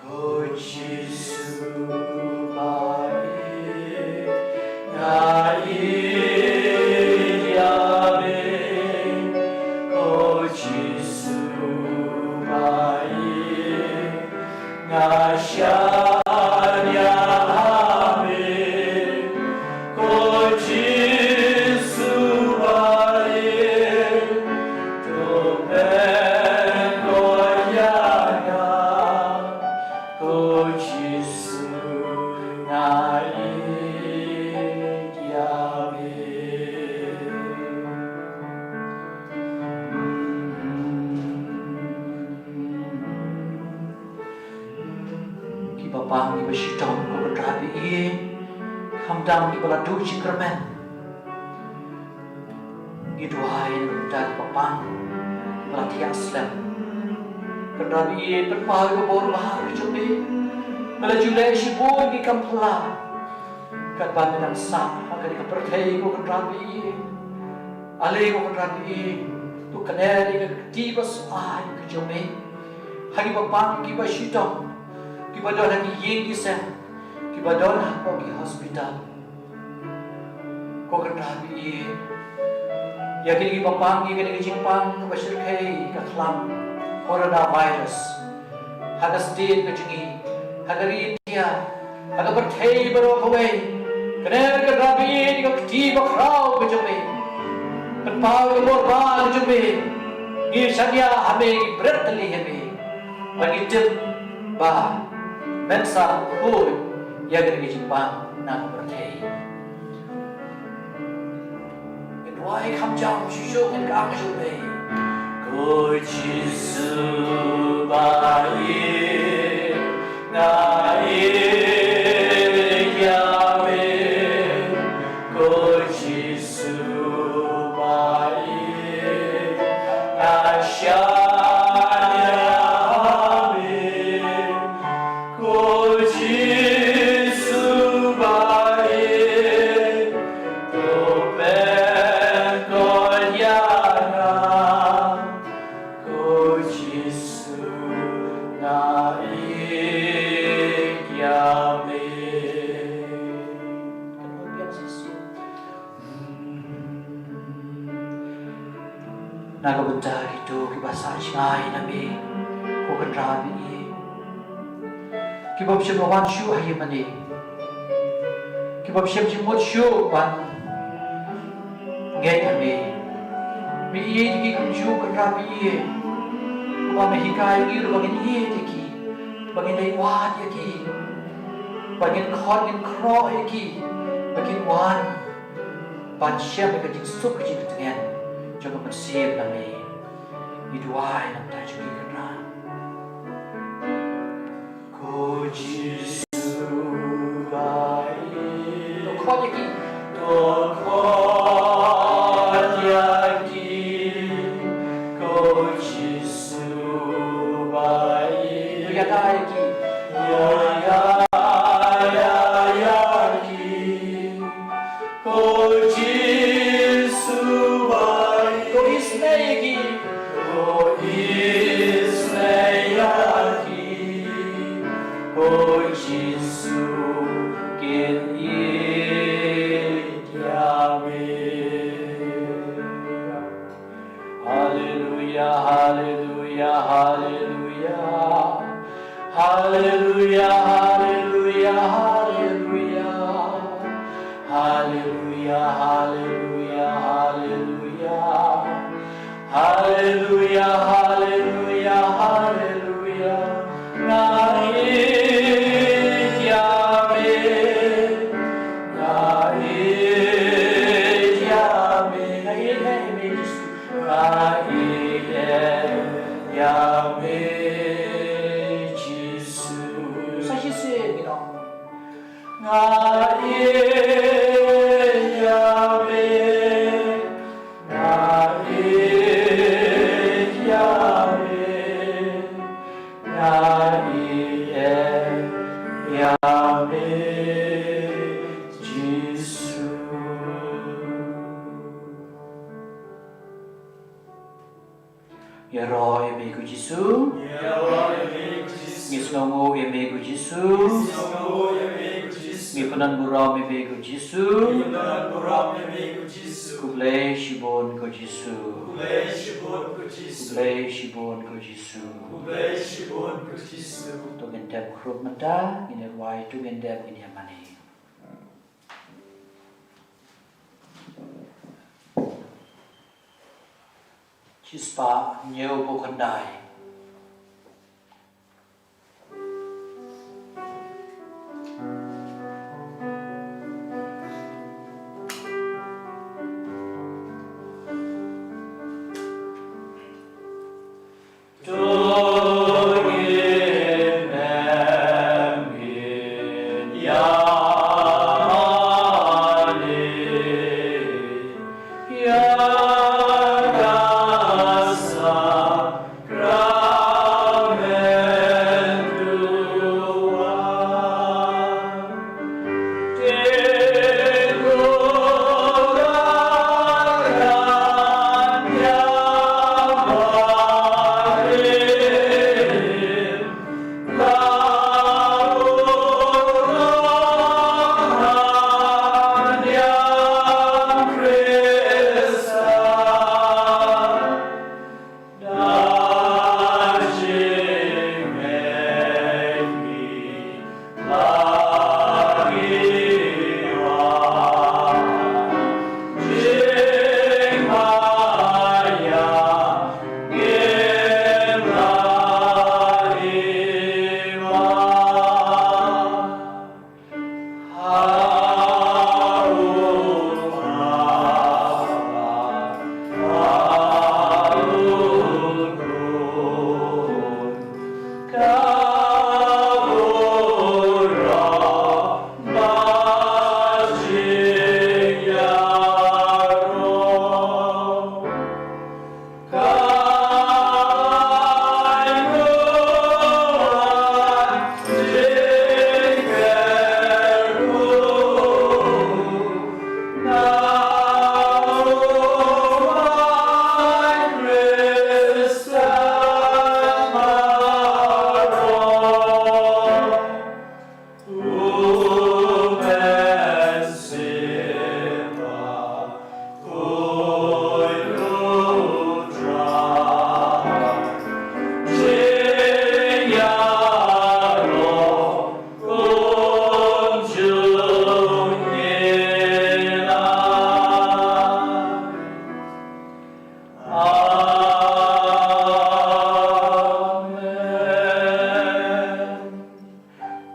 Ko Jisu ba ïeit, nga ïeit ïa me. Ko Jisu ba ïeit, nga shaniah ha me. Ko Jisu ba ïeit, to pyn Pang kiba shitom, ko Kynrad ba ïeit, khamtam kiba la duh jingkyrmen. Ngi duwai na ka bynta ki bapang kiba la thiah slem. Kynrad ba ïeit, pynpaw ïa ka bor bha ka jong me. Me la ju leh shibun ki kam phylla katba me dang sah ha kane ka pyrthei, ko Kynrad ba ïeit. Ale, ko Kynrad ba ïeit, to kner ïa ka kti ba sngewbha ka jong me ha ki bapang kiba shitom, kiba don ha ki ïing ki sem, kiba don hapoh ki hospital. Ko Kynrad ba ïeit, ïa kine ki bapang, ïa kane ka jingpang kaba shyrkhei ka khlam coronavirus ha ka state ka jong ngi, ha ka ri India, ha ka pyrthei baroh kawei. Kner, Kynrad ba ïeit, ïa ka kti bakhraw ka jong me. Pynpaw ïa ka bor bha ka jong me. Ngi shaniah ha me, ngi bret tylli ha me. Ba ngi tip ba men sa khuid ïa kane ka jingpang na ka pyrthei. Ngin duwai kham jam shuh shuh, ngin kang shuh shuh. Ko Jisu ba ïeit, nga ïeit ïa me. Ko Jisu ba ïeit, nga shaniah ha me. Ko Jisu ba ïeit, to pynkoit ïa nga. Ko Jisu, nga ïeit ïa me. Na ka bynta kito kiba sah jngai na me, ko Kynrad ba ïeit, kiba bym shym la wan shuh ha ïing mane, kiba bym shym jingmut shuh ban ngeit ha me, me ïeit ïa ki kumjuh, Kynrad ba ïeit. Kumba me hikai ïa ngi ruh ba ngin ïeit ïa ki, ba ngin leit wad ïa ki, ba ngin khot ngin khroh ïa ki, ba kin wan ban shem ïa ka jingsuk ka jingtngen jong ka mynsiem na me. Ngi duwai na ka bynta jong ki, Kynrad. Ko Jisu ba ïeit, to khot ïa ki, to khot ïa ki. Ko Jisu ba ïeit, to ïada ïa ki, to ïada ïa ki. Ko Jisu ba ïeit, to isynei ïa ki, to isynei ïa ki. Ko Jisu, kin ïeit ïa me. Haleluia, haleluia, haleluia. Haleluia, haleluia, haleluia. Haleluia, haleluia, haleluia. Haleluia, haleluia, haleluia. Nga ïeit ïa me. Nga ïeit ïa me. Nga ïeit ïa me, Jisu. Nga ïeit ïa me, Jisu. Sa shisien ngi ong. Nga ïeit ïa me. Nga ïeit ïa me. Nga ïeit ïa me, Jisu. Ïaroh ïa me ko Jisu. Ïaroh ïa me ko Jisu. Ngi sngewnguh ïa me ko Jisu. Ngi sngewnguh ïa me ko Jisu. Ngi pynban burom ïa me ko Jisu. Ngi pynban burom ïa me ko Jisu. Khublei shibun ko Jisu. Khublei shibun ko Jisu. Khublei shibun ko Jisu. Khublei shibun ko Jisu. To ngin dep khrup mynta, ngin ïa rwai, to ngin dep, ngin ïa mane. Shispah hynñiewphew khyndai.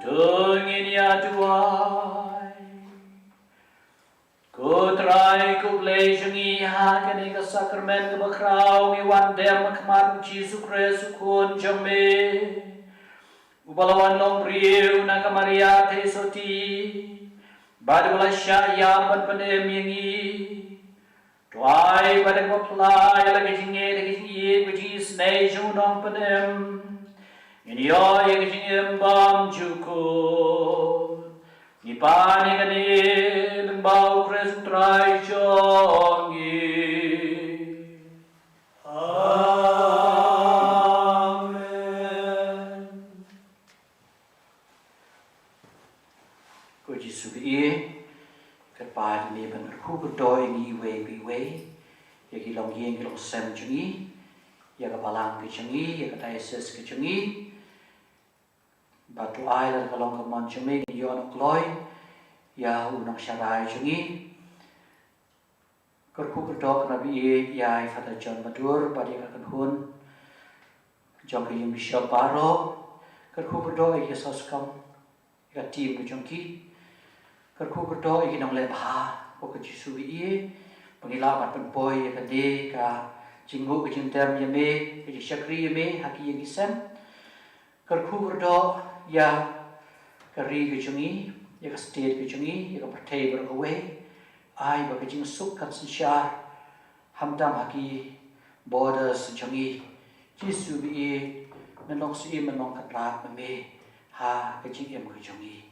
To ngin ïa duwai. Ko Trai, ko Blei jong ngi, ha kane ka sakramen kaba khraw ngi wan dem ha khmat U Jisu Khrist U Khun jong me, uba la wan long briew na ka Maria Theisotti, bad uba la shah ïap bad pynim ïa ngi. To ai ba da kaba phla ïa la ka jingngeit da ka jingïeit bad ka jingisynei jong u nongpynim, ngin ïoh ïa ka jingim bymjukut. Ngi pan ïa kane lyngba U Khrist U Trai jong ngi. Amen. Ko Jisu ba ïeit, kyrpad ïa me ban kyrkhu kyrdoh ïa ngi iwei pa iwei, ïa ki longïing ki longsem jong ngi, ïa ka balang ka jong ngi, ïa ka diocese ka jong ngi. Bad to ai lada ka long ka mon jong me, ngin ïoh noh kloi ïa u nongsharai jong ngi. Kyrkhu kyrdoh kyrpad ïa i Father John Madur bad ïa ka kynhun jong ka ïing bishop baroh. Kyrkhu kyrdoh ïa ki sawskam, ïa ka team ka jong ki. Kyrkhu kyrdoh ïa ki nongleh bha, ko Jisu ba ïeit, ba ngi lah ban pynpoi ïa kane ka jingnguh ka jingdem ïa me, ka jingshakri ïa me ha ki ïing ki sem. Kyrkhu kyrdoh ïa ka ri ka jong ngi, ïa ka state ka jong ngi, ïa ka pyrthei baroh kawei. Ai ba ka jingsuk kan synshar, khamtam ha ki borders jong ngi. Jisu ba ïeit, men long syiem, men long kynrad ma me ha ka jingim ka jong ngi.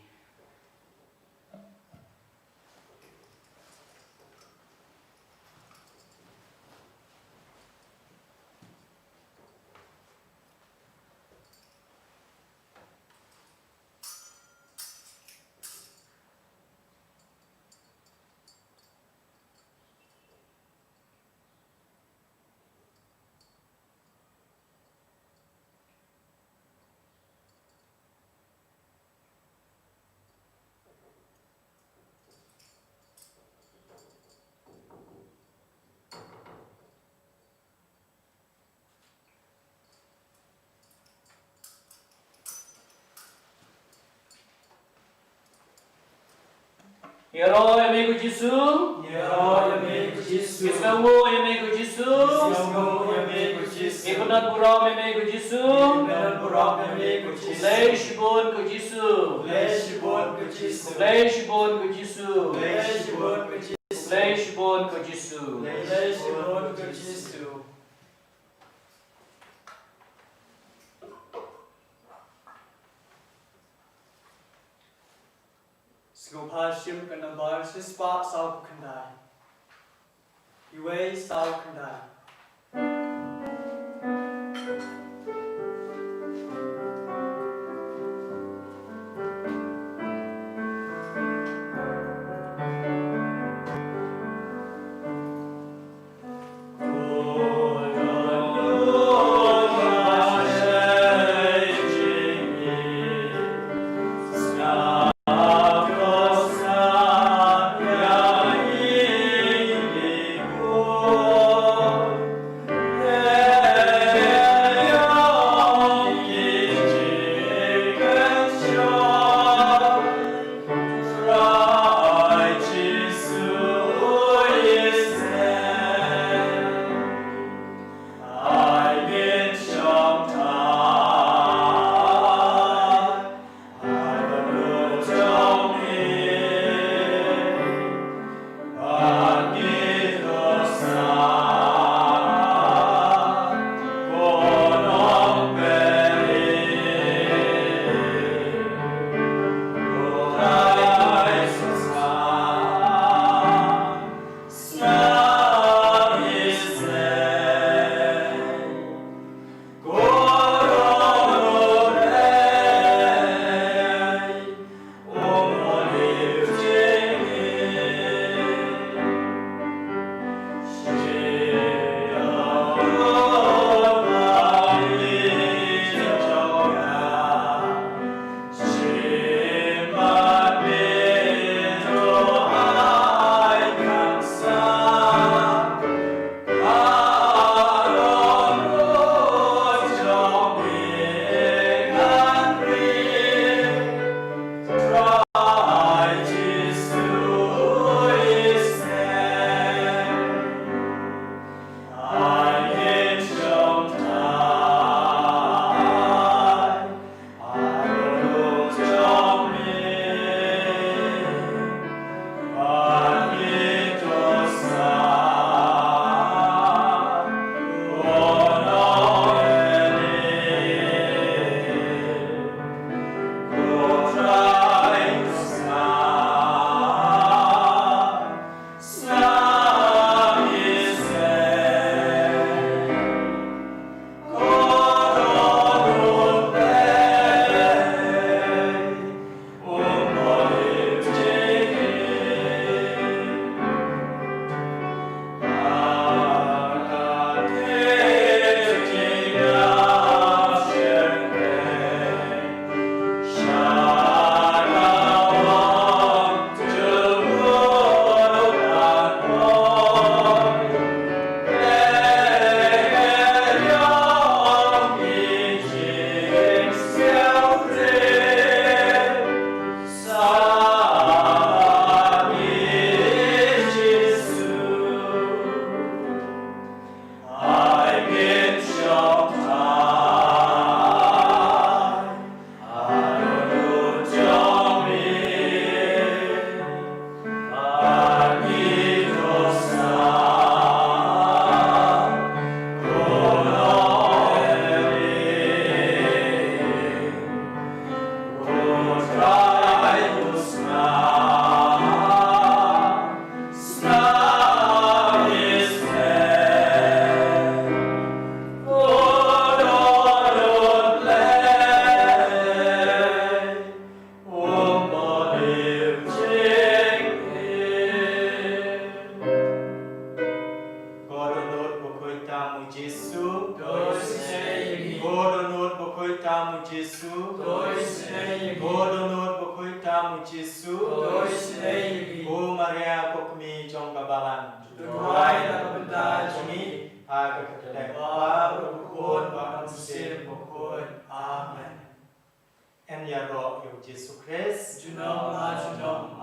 Ïaroh ïa me ko Jisu. Ïaroh ïa me ko Jisu. Ïasngewnguh ïa me ko Jisu. Ïasngewnguh ïa me ko Jisu. Ïapyndonburom ïa me ko Jisu. Ïapyndonburom ïa me ko Jisu. Khublei shibun ko Jisu. Khublei shibun ko Jisu. Khublei shibun ko Jisu. Khublei shibun ko Jisu. Khublei shibun ko Jisu. Khublei shibun ko Jisu. Sngewbha shim ka nambar shispah saw khyndai. Iwei saw khyndai. Ko Dohnud Bakhuid tam u Jisu. Ko Dohnud Bakhuid tam u Jisu. Ko Dohnud Bakhuid tam u Jisu. Ko Maria ko Kmie jong ka Balang, duwai na ka bynta jong ngi ha ka kyrteng u Kpa bad u Khun bad u Mynsiem Bakhuid. Amen. Yn ïaroh ïa u Jisu Khrist. Junom la junom.